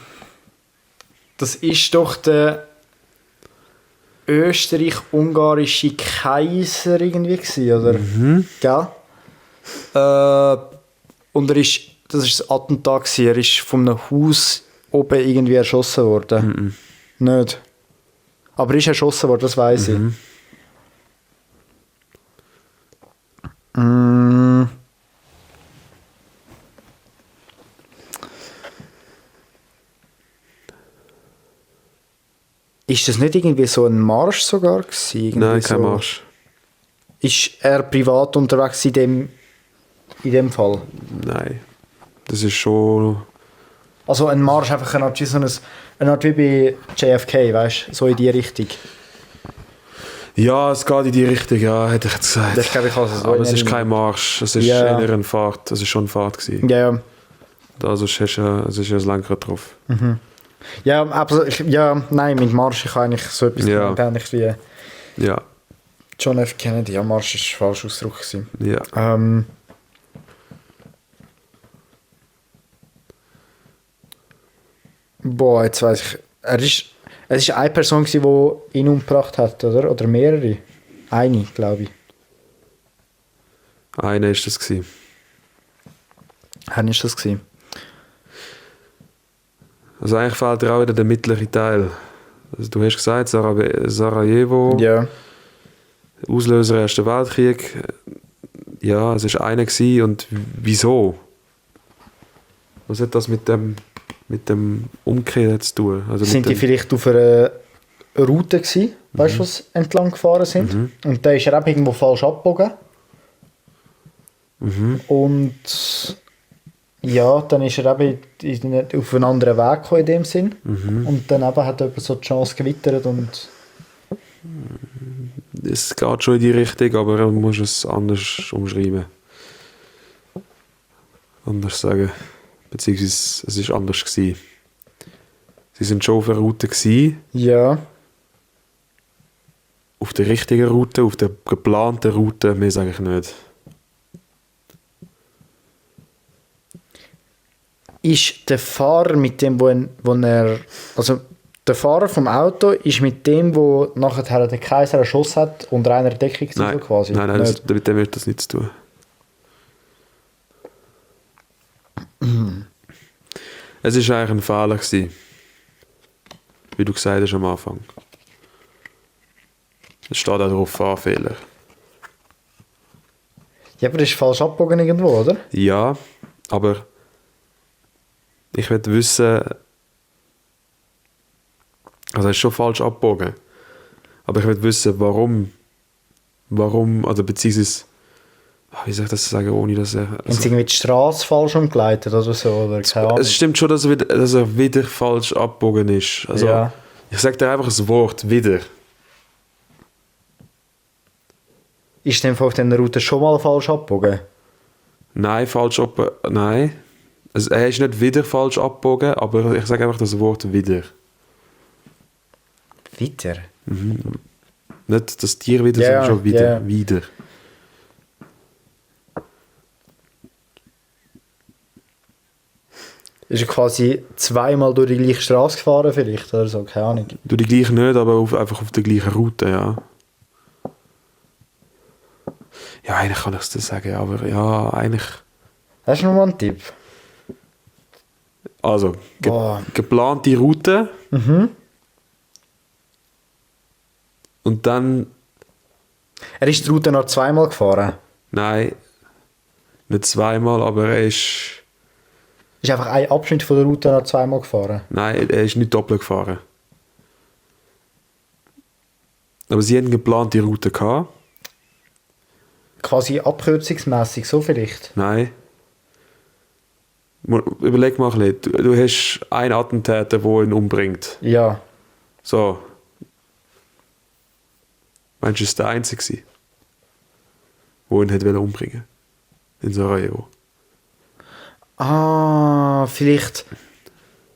Das ist doch der österreich-ungarische Kaiser irgendwie gewesen, oder? Gell? Und das ist das Attentat gewesen. Er ist von einem Haus oben irgendwie erschossen worden. Nicht? Aber er ist erschossen worden, das weiss ich. Ist das nicht irgendwie so ein Marsch sogar gewesen? Irgendwie Nein, kein so? Marsch. Ist er privat unterwegs in dem Fall? Nein. Das ist schon... Also ein Marsch einfach eine Art wie bei JFK, weißt du? So in die Richtung. Ja, es geht in die Richtung, ja, hätte ich jetzt gesagt. Das glaube ich also so. Aber es ist kein Marsch, es ist Ja. eher eine Fahrt. Es ist schon eine Fahrt gewesen. Ja, ja. Also es ist ja das Lenkrad drauf. Ja, aber nein, mit Marsch ich eigentlich so etwas Ja. ähnlich wie Ja. John F. Kennedy. Ja, Marsch ist ein falscher Ausdruck gewesen. Ja. Boah, jetzt weiss ich. Es war eine Person, die ihn umgebracht hat, oder? Oder mehrere? Eine, glaube ich. Einer ist das gewesen. Wann war das gewesen? Also eigentlich fehlt dir auch wieder der mittlere Teil. Also du hast gesagt, Sarajevo, Ja. Auslöser Ersten Weltkrieg. Ja, es war einer gewesen. Und wieso? Was hat das mit dem Umkehren zu tun? Also Sind die vielleicht auf einer Route gewesen, weißt du, was entlang gefahren sind? Und da ist er auch irgendwo falsch abgebogen. Und ja, dann ist er eben auf einen anderen Weg gekommen in dem Sinn. Und dann eben hat er so die Chance gewittert und... Es geht schon in die Richtung, aber man muss es anders umschreiben. Anders sagen. Beziehungsweise es war anders gewesen. Sie sind schon auf einer Route gewesen. Ja. Auf der richtigen Route, auf der geplanten Route, mehr sage ich nicht. Ist der Fahrer mit dem, also der Fahrer vom Auto ist mit dem, wo nachher der Kaiser erschossen hat, unter einer Deckung Nein, so quasi? nein, Nicht? mit dem hat das nichts zu tun. Es war eigentlich ein Fehler gewesen. Wie du gesagt hast am Anfang. Es steht auch drauf, Fahrfehler. Ja, aber das ist falsch abgebogen irgendwo, oder? Ja, aber ich will wissen, also es ist schon falsch abgebogen, aber ich will wissen, warum, also beziehungsweise, wie soll ich das sagen, ohne dass er... Haben sie irgendwie die Straße falsch umgeleitet oder so, oder keine Ahnung. Es stimmt schon, dass er wieder falsch abgebogen ist. Also, Ja. ich sage dir einfach das Wort «wieder». Ist denn auf dieser Route schon mal falsch abgebogen? Nein, falsch abgebogen. Nein. Also, er ist nicht wieder falsch abgebogen, aber ich sage einfach das Wort wieder. Wieder? Nicht das Tier wieder, Ja, sondern schon wieder. ja. Wieder. Ist er quasi zweimal durch die gleiche Straße gefahren vielleicht oder so, keine Ahnung. Du die gleiche nicht, aber einfach auf der gleichen Route, ja. Ja, eigentlich kann ich es dir sagen, aber ja, eigentlich... Hast du noch mal einen Tipp? Also, Boah. geplante Route. Und dann... Er ist die Route noch zweimal gefahren. Nein, nicht zweimal, aber er ist... Ist einfach ein Abschnitt von der Route noch zweimal gefahren. Nein, er ist nicht doppelt gefahren. Aber sie hatten eine geplante Route gehabt. Quasi abkürzungsmässig, so vielleicht. Nein. Überleg mal ein bisschen. Du hast einen Attentäter, der ihn umbringt. Ja. So. Meinst du, es war der Einzige, der ihn hätte umbringen in Sarajevo? Ah, vielleicht.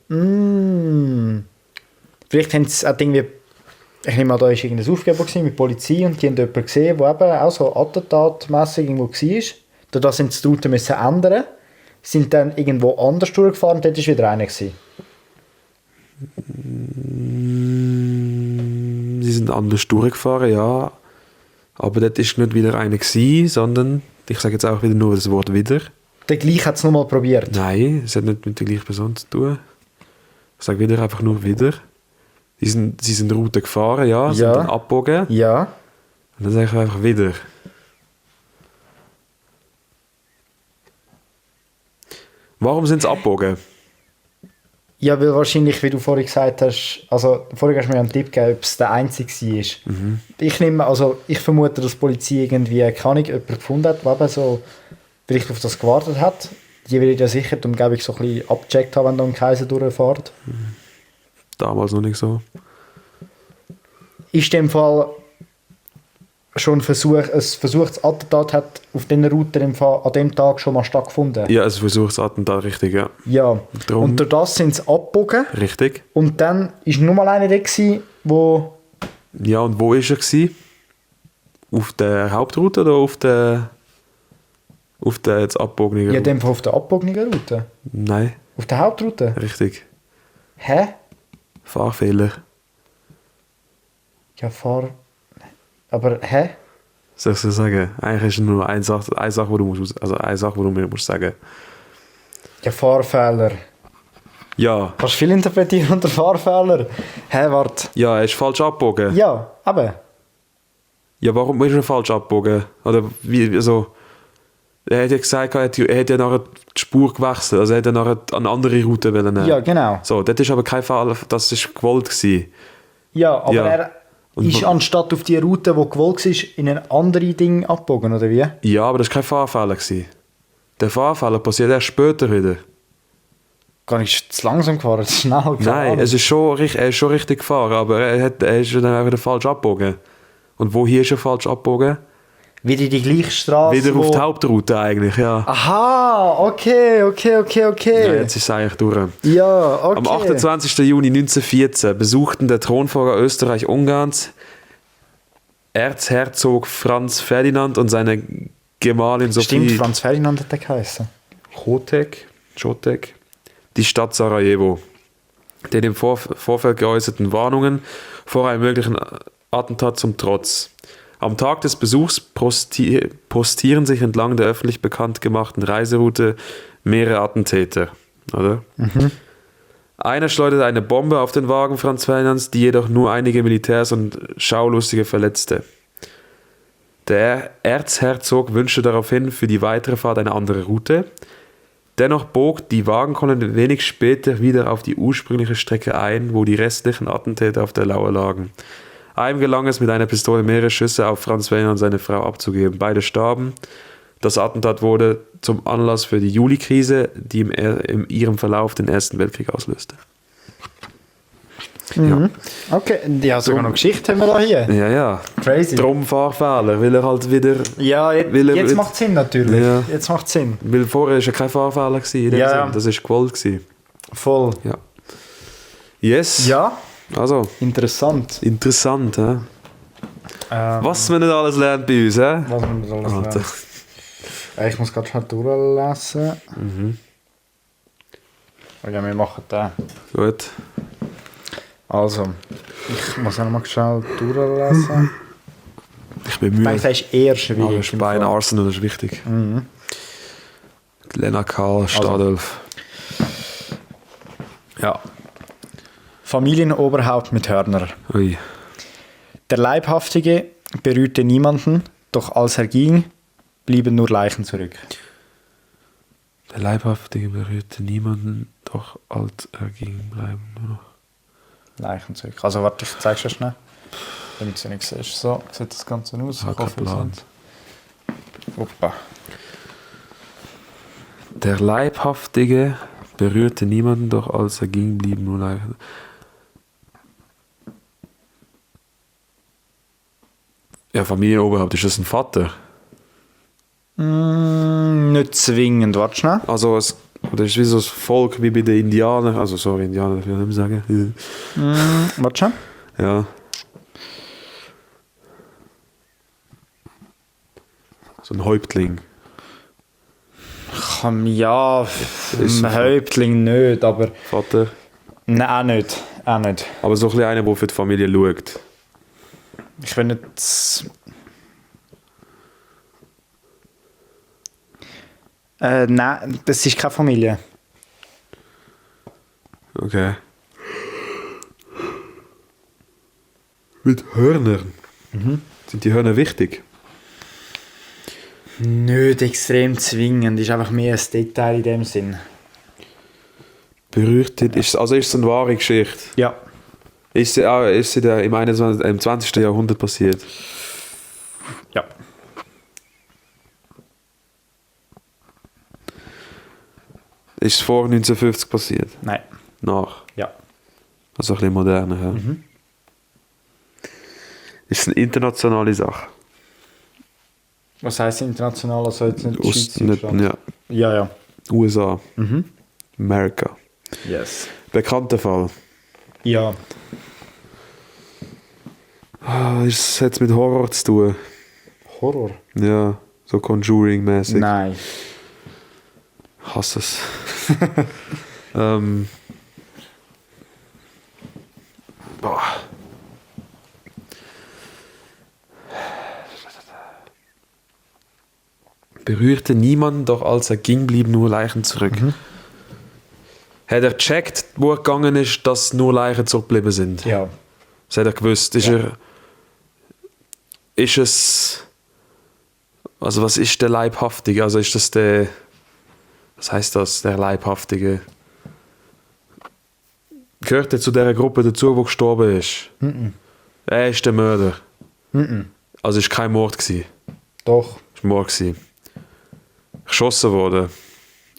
Vielleicht haben sie auch irgendwie. Ich nehme an, da war irgendein Aufgeber mit Polizei und die haben jemanden gesehen, der eben auch so attentatmässig irgendwo war. Dadurch sind sie die Route müssen ändern. Sind dann irgendwo anders durchgefahren und dort war wieder einer gewesen. Sie sind anders durchgefahren, ja. Aber dort war nicht wieder einer gewesen, sondern, ich sage jetzt auch wieder nur das Wort wieder. Der gleich hat es nochmal probiert. Nein, es hat nicht mit der gleichen Person zu tun. Ich sage wieder einfach nur wieder. Sie sind Route gefahren, ja, sind Ja. dann abgebogen. Ja. Und dann sage ich einfach wieder. Warum sind sie abgebogen? Ja, weil wahrscheinlich, wie du vorhin gesagt hast, also vorhin hast du mir einen Tipp gegeben, ob es der Einzige war. Ich vermute, dass die Polizei irgendwie, keine Ahnung, jemanden gefunden hat, der eben so vielleicht auf das gewartet hat. Die will ja sicher die Umgebung so ein bisschen abgecheckt haben, wenn da ein Kaiser durchfährt. Damals noch nicht so. Ist in dem Fall schon ein versuchtes Attentat hat auf dieser Route im Fall an dem Tag schon mal stattgefunden? Ja, es versucht das Attentat, richtig, ja. Ja. Drum. Und durch das sind sie abgebogen. Richtig. Und dann war nur mal einer da, wo... Ja, und wo war er gewesen? Auf der Hauptroute oder auf der jetzt abgebogenen Ja, in Route? dem Fall auf der abgebogenen Route. Nein, Auf der Hauptroute? richtig. Hä? Fahrfehler. Ja, Aber, hä? Soll ich so sagen? Eigentlich ist nur eine Sache, wo du mir musst sagen. Ja, Fahrfehler. Ja. Kannst du viel interpretieren unter Fahrfehler? Hä, warte. Ja, er ist falsch abgebogen. Ja, aber... Ja, warum ist er falsch abgebogen? Oder wie, also... Er hat ja gesagt, er hätte ja nachher die Spur gewechselt. Also er hätte nachher eine andere Route nehmen. Ja, genau. So, das ist aber kein Fall, das ist gewollt gewesen. Ja, aber Ja. er Und ist anstatt auf die Route, die gewollt war, in ein anderes Ding abgebogen, oder wie? Ja, aber das war kein Fahrfehler gewesen. Der Fahrfehler passiert erst später wieder. Gar nicht zu langsam gefahren, zu schnell gefahren. Nein, er ist schon richtig gefahren, aber er ist dann auch wieder falsch abgebogen. Und wo hier ist er falsch abgebogen? Wieder die gleiche Straße. Wieder auf die Hauptroute eigentlich, ja. Aha, okay. Ja, jetzt ist es eigentlich durch. Ja, okay. Am 28. Juni 1914 besuchten der Thronfolger Österreich-Ungarns, Erzherzog Franz Ferdinand und seine Gemahlin Sophie Stimmt, Franz Ferdinand hat der geheißen. Chotek, die Stadt Sarajevo. Den im Vorfeld geäußerten Warnungen vor einem möglichen Attentat zum Trotz. Am Tag des Besuchs postieren sich entlang der öffentlich bekannt gemachten Reiseroute mehrere Attentäter. Oder? Einer schleuderte eine Bombe auf den Wagen Franz Ferdinands, die jedoch nur einige Militärs und Schaulustige verletzte. Der Erzherzog wünschte daraufhin für die weitere Fahrt eine andere Route. Dennoch bog die Wagenkolonne wenig später wieder auf die ursprüngliche Strecke ein, wo die restlichen Attentäter auf der Lauer lagen. Einem gelang es, mit einer Pistole mehrere Schüsse auf Franz Ferdinand und seine Frau abzugeben. Beide starben. Das Attentat wurde zum Anlass für die Juli-Krise, die in ihrem Verlauf den Ersten Weltkrieg auslöste. Ja. Okay, ja, sogar noch Geschichte haben wir da hier. Ja, ja. Crazy. Drum Fahrfehler, weil er halt wieder... Ja, jetzt macht es Sinn natürlich. Ja. Jetzt macht es Sinn. Weil vorher war ja kein Fahrfehler gewesen, in dem Ja. Sinn. Das war gewollt gewesen. Voll. Ja. Yes. Ja, Also, interessant. interessant, hä? Was man nicht alles lernt bei uns, hä? Was man das alles Alter. lernt. Ich muss gerade schnell durchlesen. Okay, wir machen den. Gut. Also, ich muss auch noch mal schnell durchlesen. Ich bin Ich müde. denke, das ist eher schwierig. Aber Spein Arsenal ist wichtig. Lena Karl, Stadolf. Ja. Familienoberhaupt mit Hörner. Ui. Der Leibhaftige berührte niemanden, doch als er ging, blieben nur Leichen zurück. Der Leibhaftige berührte niemanden, doch als er ging, bleiben nur noch. Leichen zurück. Also warte, ich zeige es schnell, damit du nicht siehst. So sieht das Ganze aus. Ich habe keinen Plan. Opa. Der Leibhaftige berührte niemanden, doch als er ging, blieben nur Leichen. Ja, Familienoberhaupt, ist das ein Vater? Nicht zwingend, warte schnell. Also, das ist wie so ein Volk wie bei den Indianern. Also, sorry, Indianer, darf ich nicht mehr sagen. Warte schnell. Ja. So ein Häuptling. Ja, Ist ein Häuptling nicht, aber... Vater. Nein, auch nicht. Auch nicht. Aber so ein bisschen einer, der für die Familie schaut. Ich will nicht... nein, das ist keine Familie. Okay. Mit Hörnern. Sind die Hörner wichtig? Nicht extrem zwingend, ist einfach mehr ein Detail in dem Sinn. Berührt ist es eine wahre Geschichte? Ja. Ist sie da im 20. Jahrhundert passiert? Ja. Ist es vor 1950 passiert? Nein. Nach? Ja. Also ein bisschen moderner. Ja. Ist es eine internationale Sache? Was heisst international? Also jetzt nicht Nicht, Deutschland? ja. Ja, ja. USA. Amerika. Yes. Bekannter Fall. Ja. Hat es mit Horror zu tun? Horror? Ja, so Conjuring-mäßig. Nein. Ich hasse es. Boah. Berührte niemanden, doch als er ging, blieben nur Leichen zurück. Hat er gecheckt, wo er gegangen ist, dass nur Leichen zurückgeblieben sind? Ja. Das hat er gewusst. Ist es... Also was ist der Leibhaftige? Also ist das der... Was heißt das, der Leibhaftige? Gehört er zu der Gruppe dazu, die gestorben ist? Er ist der Mörder. Also es war kein Mord gewesen. Doch. Es war Mord gewesen. Geschossen worden.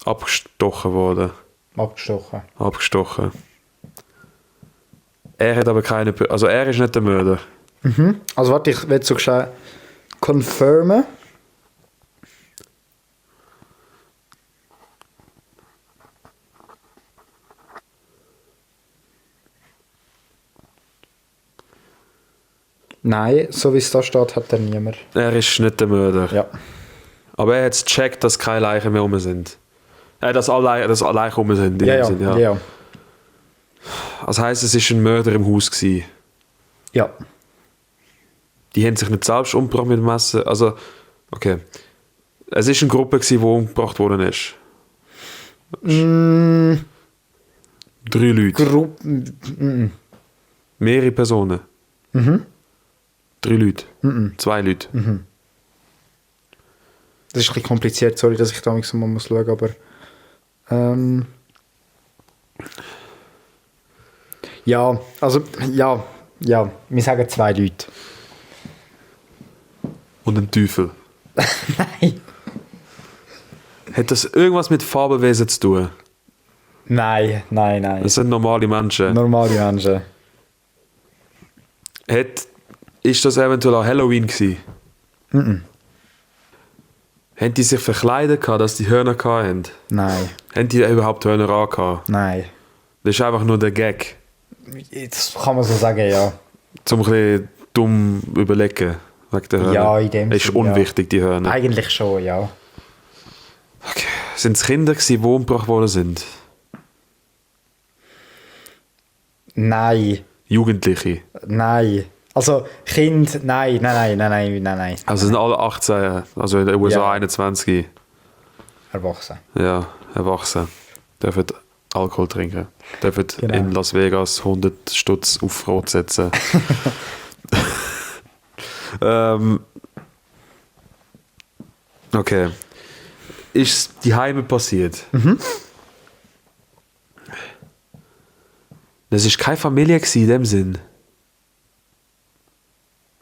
Abgestochen worden. Abgestochen. Er hat aber keine... Also er ist nicht der Mörder. Also warte, ich will so schnell confirmen. Nein, so wie es da steht, hat er niemand. Er ist nicht der Mörder. Ja. Aber er hat es gecheckt, dass keine Leichen mehr rum sind. Dass alle Leichen rum sind. in Ja, dem ja. Sinn, Ja. Das heisst, es war ein Mörder im Haus gewesen. Ja. Die haben sich nicht selbst umgebracht mit dem Messer. Also, okay. Es war eine Gruppe gewesen, die umgebracht worden ist. 3 Leute. Mehrere Personen. 3 Leute. 2 Leute. Das ist ein bisschen kompliziert, sorry, dass ich da mal schauen muss, aber... ja, also, ja, wir sagen 2 Leute. Und ein Teufel. Nein. Hat das irgendwas mit Fabelwesen zu tun? Nein. Das sind normale Menschen. Normale Menschen. Ist das eventuell an Halloween gewesen? Haben die sich verkleidet gehabt, dass die Hörner hatten? Nein. Haben die überhaupt Hörner angehabt? Nein. Das ist einfach nur der Gag. Das kann man so sagen, ja. Zum ein bisschen dumm überlegen. Wegen der Hörner. Ja, in dem ist Sinn, unwichtig, die Hörner. Eigentlich schon, ja. Okay. Sind es Kinder gewesen, die umgebracht worden sind? Nein. Jugendliche? Nein. Also, Kind, nein. Also sind alle 18, also in den USA Ja. 21. Erwachsen. Ja, erwachsen. Dürfen Alkohol trinken. Dürfen Genau. in Las Vegas 100 Stutz auf Rot setzen. Okay. Ist die Heime passiert? Das ist keine Familie gewesen, in dem Sinn.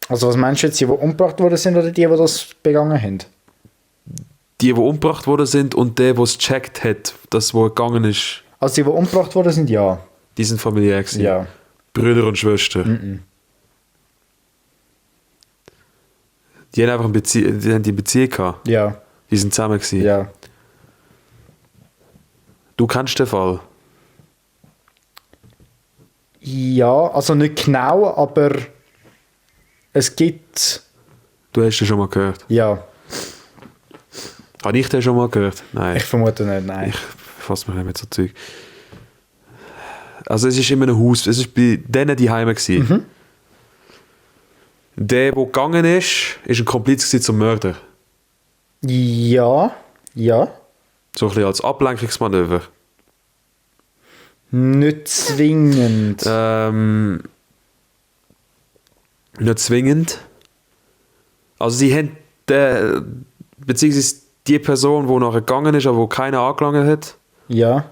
Also, was meinst du jetzt, die umgebracht worden sind oder die das begangen haben? Die umgebracht worden sind und der es gecheckt hat, dass wo gegangen ist, Also, die umgebracht worden sind, ja. die sind familiär gewesen. Ja. Brüder und Schwester. Die haben einfach eine Beziehung gehabt. Ja. Die sind zusammen gewesen. Ja. Du kennst den Fall. Ja, also nicht genau, aber es gibt. Du hast den schon mal gehört. Ja, Habe ich den schon mal gehört? Nein. ich vermute nicht, nein. Ich fasse mich nicht mit so Zeug. Also es ist in einem Haus, es ist bei denen die Heime gewesen. Der gegangen ist ein Kompliz gewesen zum Mörder. Ja, ja. So ein bisschen als Ablenkungsmanöver. Nicht zwingend. Nicht zwingend. Also sie haben beziehungsweise die Person, die nachher gegangen ist, aber wo keiner angelangt hat, Ja.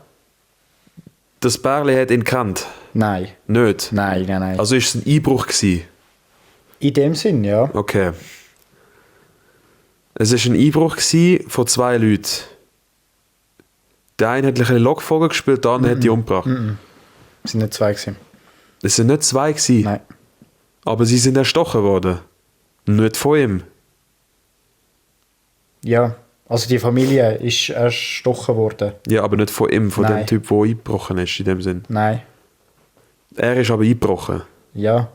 das Bärli hat ihn gekannt. Nein. Nicht. Nein. Also ist es ein Einbruch gewesen. In dem Sinn, ja. Okay. Es war ein Einbruch gewesen von 2 Leuten. Der eine hat ein bisschen Lockvogel gespielt, der andere hat die umgebracht. Es sind nicht 2 gewesen. Es sind nicht 2 gewesen, Nein. aber sie sind erstochen worden. Nicht von ihm. Ja. Also die Familie ist erstochen worden. Ja, aber nicht von ihm, von Nein. dem Typ, der eingebrochen ist, in dem Sinn. Nein. Er ist aber eingebrochen. Ja.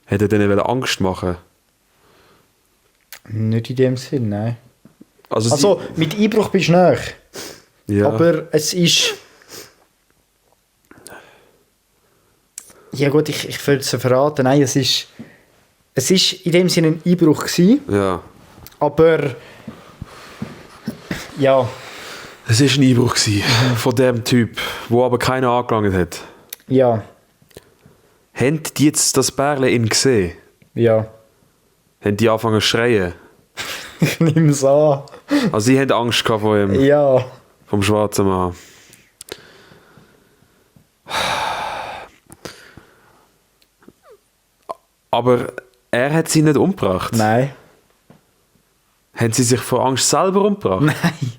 Hätte er denen Angst machen? Nicht in dem Sinn, nein. Also, Also, mit Einbruch bist du näher. ja. Aber es ist... Ja gut, ich will es verraten. Nein, es ist in dem Sinne ein Einbruch gewesen, Ja. aber... Ja, Es war ein Einbruch gewesen, von dem Typ, wo aber keiner angelangt hat. ja, Haben die jetzt das Bärli ihn gesehen? ja. Haben die angefangen zu schreien? Ich nehme es an. Also sie haben Angst gehabt vor ihm, Ja. vom schwarzen Mann. Aber er hat sie nicht umgebracht. Nein. Haben sie sich vor Angst selber umgebracht? Nein.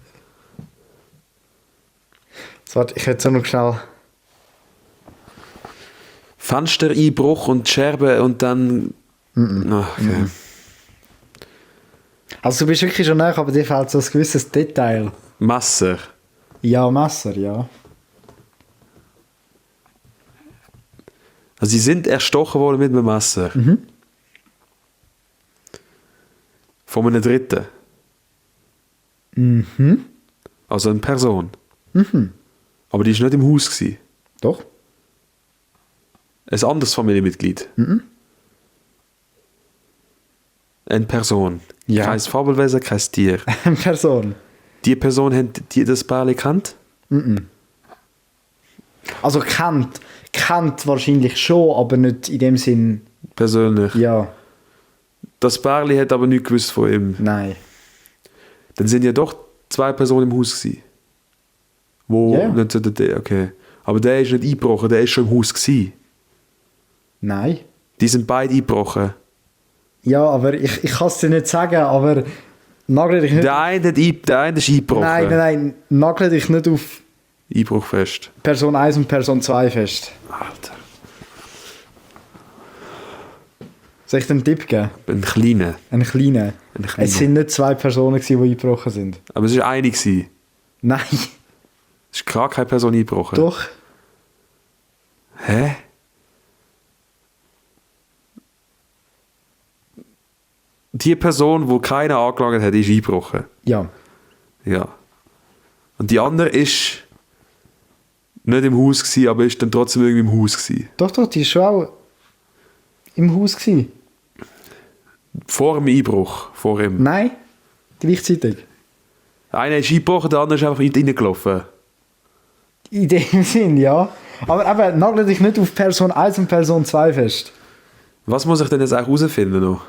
So, warte, ich hätte noch schnell... Fenstereinbruch und Scherben und dann... Ah, okay. Also du bist wirklich schon näher, aber dir fehlt so ein gewisses Detail. Messer. Ja, Messer, ja. Also sie sind erstochen worden mit einem Messer. Von einem Dritten. Also eine Person. Aber die war nicht im Haus gewesen. Doch. Ein anderes Familienmitglied. Eine Person. Ja. Kein Fabelwesen, kein Tier. Eine Person. Die Person hat die das Bärli gekannt? Also kennt wahrscheinlich schon, aber nicht in dem Sinn... Persönlich. Ja, Das Bärli hat aber nichts gewusst von ihm. nein. Dann sind ja doch 2 Personen im Haus gewesen. Wo Ja. nicht so der, okay. Aber der ist nicht eingebrochen, der ist schon im Haus gewesen. Nein. Die sind beide eingebrochen. Ja, aber ich kann es dir nicht sagen, aber nagel dich nicht... Der eine ist eingebrochen. Nein, nagel dich nicht auf Einbruch fest. Person 1 und Person 2 fest. Alter. Soll ich dir einen Tipp geben? Ein kleiner. Einen kleinen. Ein kleiner. Es sind nicht 2 Personen, gewesen, die eingebrochen sind. Aber es war eine. gewesen. Nein, Es ist gar keine Person eingebrochen. doch. Hä? Die Person, die keiner angelangt hat, ist eingebrochen. Ja. Ja. Und die andere ist nicht im Haus gewesen, aber ist dann trotzdem irgendwie im Haus gewesen. Doch, die war schon auch im Haus. Gewesen. Vor dem Einbruch. Vor ihm. Nein, gleichzeitig. Einer ist eingebrochen, der andere ist einfach reingelaufen. In dem Sinn, ja. Aber eben, nagel dich nicht auf Person 1 und Person 2 fest. Was muss ich denn jetzt eigentlich herausfinden noch?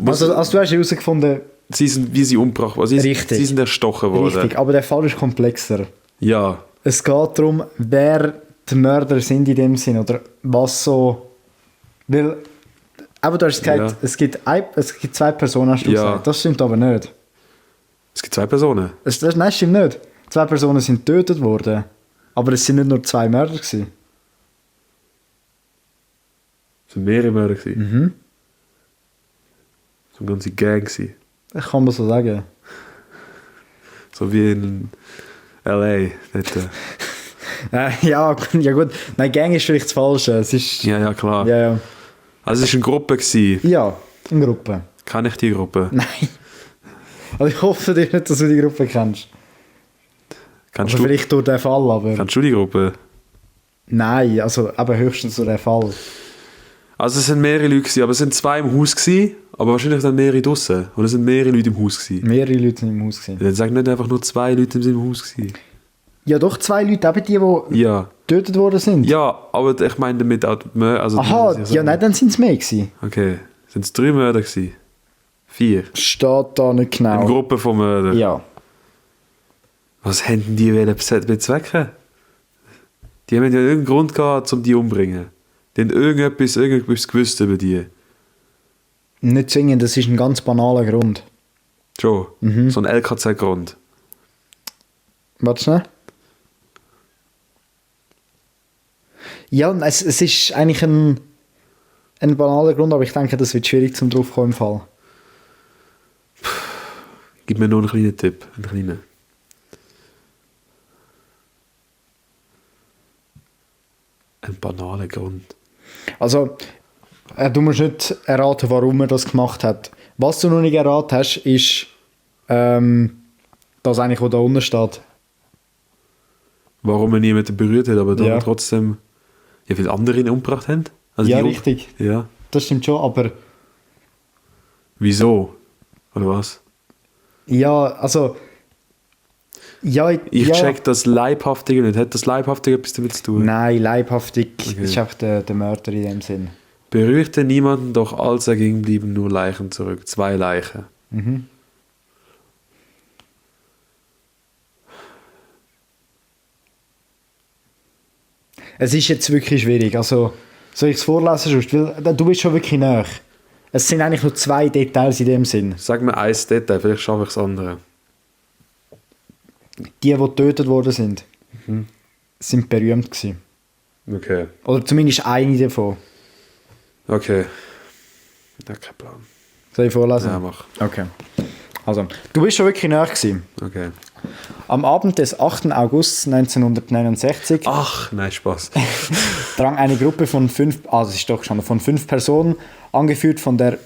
Also du hast herausgefunden, Wie sie umgebracht wurden. Richtig. Sie sind erstochen worden. richtig, aber der Fall ist komplexer. Ja. Es geht darum, wer die Mörder sind in dem Sinn oder was so. Weil, aber du hast gesagt, Ja. es gibt 2 Personen, hast du Ja. gesagt. Das stimmt aber nicht. Es gibt 2 Personen. Nein, stimmt nicht. 2 Personen sind getötet worden. Aber es sind nicht nur 2 Mörder gewesen. Es waren mehrere Mörder. Mhm. So eine ganze Gang. gewesen. Das kann man so sagen. So wie in L.A. Dort, Ja gut. Nein, Gang ist vielleicht das Falsche. Es ist... ja, klar. Ja. Also es war eine Gruppe. Gewesen. Ja, in Gruppe. Kenne ich die Gruppe? Nein. Also ich hoffe dir nicht, dass du die Gruppe kennst. Kennst Also du, vielleicht durch den Fall, aber... kennst du die Gruppe? Nein, also aber höchstens durch den Fall. Also es sind mehrere Leute, gewesen, aber es sind 2 im Haus, gewesen, aber wahrscheinlich dann mehrere draussen. Oder es sind mehrere Leute im Haus. Gewesen. Mehrere Leute sind im Haus gewesen. Dann sag nicht einfach nur 2 Leute sind im Haus. Gewesen. Ja doch, 2 Leute, eben die Ja. getötet worden sind. Ja, aber ich meine damit auch die Mörder. Also Aha, ja nein, dann sind es mehr gewesen. Okay. Sind es 3 Mörder gewesen? 4? Steht da nicht genau. Eine Gruppe von Mördern. Ja. Was hätten die bezwecken? Die haben ja irgendeinen Grund gehabt, um die umzubringen. Die haben irgendetwas gewusst über die. Nicht zwingend, das ist ein ganz banaler Grund. Schon. So ein LKZ-Grund. Warte schnell. Ja, es ist eigentlich ein banaler Grund, aber ich denke, das wird schwierig zum draufkommen im Fall. Gib mir nur einen kleinen Tipp. Einen kleinen. Ein banaler Grund. Also, du musst nicht erraten, warum er das gemacht hat. Was du noch nicht erraten hast, ist das eigentlich, was da unten steht. Warum er niemanden berührt hat, aber dann Ja. trotzdem ja, viele andere ihn umgebracht haben? Also Ja, die richtig. Ja. Das stimmt schon, aber Wieso? Oder was? ja, also ja, Ich ja. check das Leibhaftige nicht. Hat das Leibhaftige etwas damit zu tun? Nein, leibhaftig Okay. ist einfach der Mörder in dem Sinn. Berührte niemanden, doch als er ging, blieben nur Leichen zurück. 2 Leichen. Es ist jetzt wirklich schwierig. Also, soll ich es vorlesen? Sonst? Weil du bist schon wirklich nah. Es sind eigentlich nur 2 Details in dem Sinn. Sag mir ein Detail, vielleicht schaffe ich das andere. Die getötet worden sind, sind berühmt gewesen. Okay. Oder zumindest eine davon. Okay. Ja, kein Plan. Soll ich vorlesen? Ja, mach. Okay. Also, du bist schon wirklich nah gewesen. Okay. Am Abend des 8. August 1969 Ach, nein, Spaß. drang eine Gruppe von 5, das ist doch schon, von 5 Personen, angeführt von dem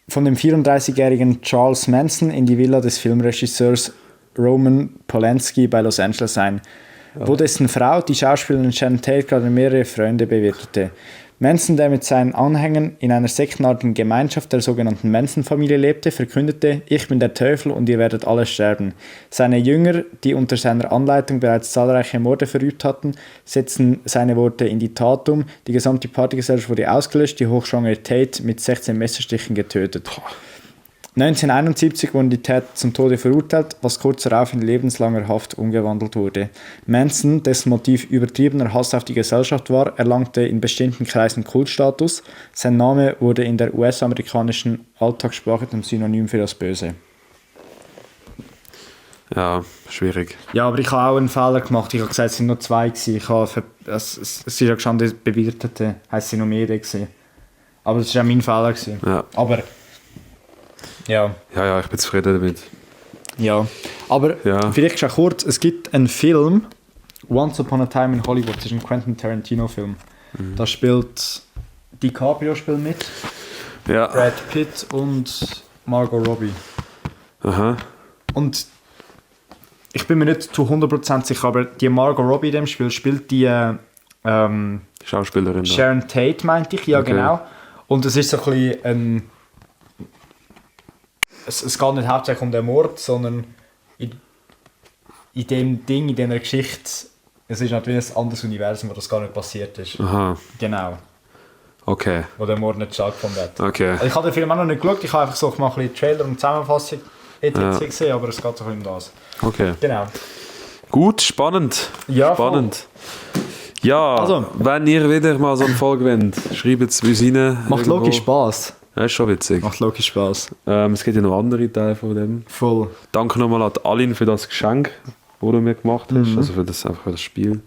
34-jährigen Charles Manson, in die Villa des Filmregisseurs Roman Polanski bei Los Angeles ein, wo dessen Frau, die Schauspielerin Sharon Tate, gerade mehrere Freunde bewirtete. Manson, der mit seinen Anhängern in einer sektenartigen Gemeinschaft der sogenannten Manson-Familie lebte, verkündete: Ich bin der Teufel und ihr werdet alle sterben. Seine Jünger, die unter seiner Anleitung bereits zahlreiche Morde verübt hatten, setzten seine Worte in die Tat um. Die gesamte Partygesellschaft wurde ausgelöscht, die hochschwangere Tate mit 16 Messerstichen getötet. 1971 wurden die Täter zum Tode verurteilt, was kurz darauf in lebenslanger Haft umgewandelt wurde. Manson, dessen Motiv übertriebener Hass auf die Gesellschaft war, erlangte in bestimmten Kreisen Kultstatus. Sein Name wurde in der US-amerikanischen Alltagssprache zum Synonym für das Böse. Ja, schwierig. Ja, aber ich habe auch einen Fehler gemacht. Ich habe gesagt, es sind nur 2 gewesen. Es ist ja gestanden, bewertete, heisst es sind noch mehr gewesen. Aber das war auch mein Fehler gewesen. Ja. Aber, ja. Ja, ich bin zufrieden damit. Ja. Aber Ja. vielleicht schon kurz, es gibt einen Film, Once Upon a Time in Hollywood, das ist ein Quentin Tarantino-Film. Da spielt DiCaprio mit, Ja. Brad Pitt und Margot Robbie. Aha. Und ich bin mir nicht zu 100% sicher, aber die Margot Robbie in dem Spiel spielt die Schauspielerin. Da. Sharon Tate, meinte ich, ja Okay. genau. Und es ist so ein bisschen ein... Es geht nicht hauptsächlich um den Mord, sondern in dem Ding, in dieser Geschichte, es ist natürlich ein anderes Universum, wo das gar nicht passiert ist. Aha. Genau. Okay. Wo der Mord nicht stattgefunden hat. Okay. Also ich habe den Film auch noch nicht geschaut, ich habe einfach so mal ein bisschen Trailer und Zusammenfassung gesehen, aber es geht so ein bisschen um das. Okay. Genau. Gut, spannend. Ja, spannend. Ja, Also. wenn ihr wieder mal so eine Folge wollt, schreibt es uns rein. Macht irgendwo. logisch Spaß. Ja, ist schon witzig. Macht logisch Spaß. Es gibt ja noch andere Teile von dem. Voll. Danke nochmal an Alin für das Geschenk, das du mir gemacht hast. Also einfach für das Spiel.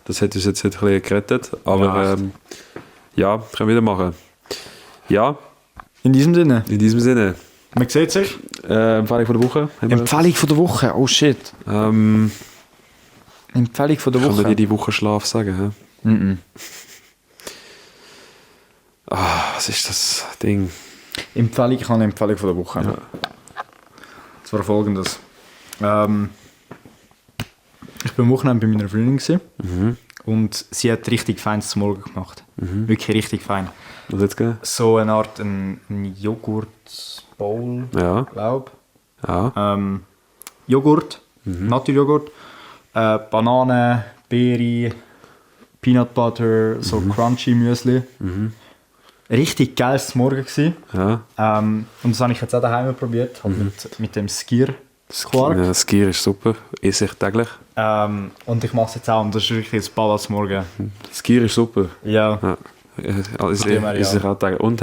Das hat uns jetzt ein bisschen gerettet. Aber Ja, ja, können wir wieder machen. Ja, In diesem Sinne, in diesem Sinne. man sieht sich. Empfehlung von der Woche. Haben wir das? Empfehlung von der Woche, oh shit. Empfehlung Empfehlung von der Kann man Woche. dir die Woche Schlaf sagen? Hä? Was ist das Ding? Empfehlung, ich habe eine Empfehlung von der Woche. Ja. Das war folgendes. Ich war am Wochenende bei meiner Freundin gewesen, und sie hat richtig feines zum Morgen gemacht. Wirklich richtig fein. Was jetzt gegeben? So eine Art ein Joghurt-Bowl, Ja. glaube Ja. Joghurt, Naturjoghurt, Banane, Beere, Peanut Butter, so crunchy Müsli. Richtig geiles zum Morgen gewesen. Ja. Und das habe ich jetzt auch daheim probiert, halt mit dem Skier-Quark. Ja, das Gier ist super. Esse ich täglich. Und ich mache es jetzt auch, und das ist wirklich ein Ball zum Morgen. Das Gier ist super. Ja. Ja. Ist dem her, ich auch täglich. Und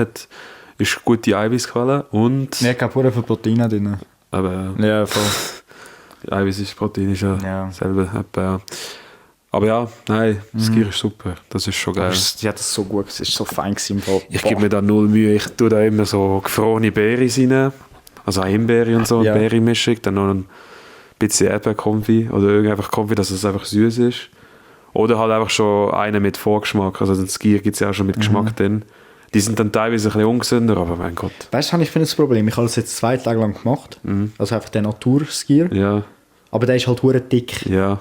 ist gute Eiweißquelle und Ich habe pure für Proteine drin. aber Ja, voll. Eiweiß ist Protein ist ja, Ja. selber. Ja. Aber ja, nein, das Gier ist super. Das ist schon geil. Sie hat das so gut, es ist so fein gewesen im Fall. Ich gebe mir da null Mühe. Ich tue da immer so gefrorene Beeren rein. Also Himbeere und so, Ja. Beerenmischung. Dann noch ein bisschen Erdbeerkonfi oder irgendwie einfach Konfi, dass es einfach süß ist. Oder halt einfach schon eine mit Vorgeschmack. Also das Gier gibt es ja auch schon mit Geschmack drin. Die sind dann teilweise ein bisschen ungesünder, aber mein Gott. Weißt du, ich finde das Problem. Ich habe das jetzt 2 Tage lang gemacht. Also einfach den Naturskier. Ja, Aber der ist halt hure dick. ja.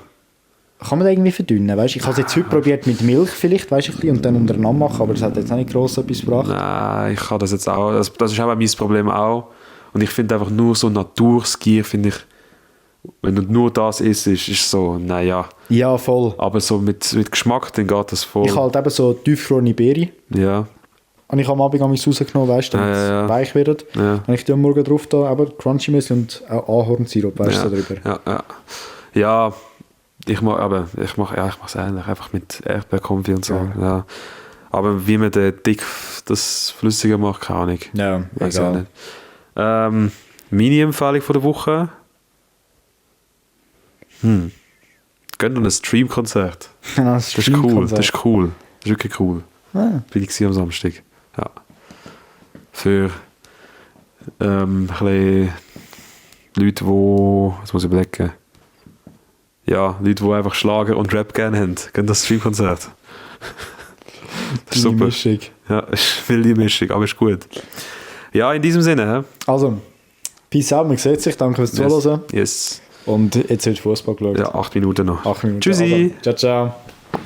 Kann man den irgendwie verdünnen? Weißt? Ich habe es jetzt heute probiert mit Milch vielleicht, weißt, ein bisschen, und dann untereinander machen, aber das hat jetzt auch nicht gross etwas gebracht. Nein, ich kann das jetzt auch. Das ist auch mein Problem auch. Und ich finde einfach nur so Naturskier, finde ich, wenn du nur das isst, ist so, naja. Ja, voll. Aber so mit Geschmack, dann geht das voll. Ich habe halt eben so tiefgefrorene Beere. Ja, Habe ich am Abend rausgenommen, weißt du, damit Ja. es weich wird. Ja. Habe ich die am Morgen drauf da, aber Crunchy Müsli und auch Ahornsirup, weißt du, ja, so drüber. ja. Ja, ich mache es ähnlich, einfach mit Erdbeerkonfi und so. Ja. Aber wie man den dick das flüssiger macht, keine Ahnung. Ja, Weiß ich auch egal. nicht. Meine Empfehlung von der Woche. Gönnt an ein Streamkonzert. Das Das ist cool. Das ist cool. Das ist wirklich cool. Ah. Bin ich am Samstag. Ja. Für ein bisschen Leute, die. Jetzt muss ich überlegen. Ja, Leute, die einfach Schlager und Rap gerne haben. Gehen das Streamkonzert. Das ist Die super. Mischung. Ja, ist wilde Mischung, aber ist gut. Ja, in diesem Sinne. hä? Also, peace out, man sieht sich, danke fürs Zuhören. Yes. Und jetzt wird Fußball geschaut. Ja, 8 Minuten noch. 8 Minuten. Tschüssi. Also, ciao, ciao.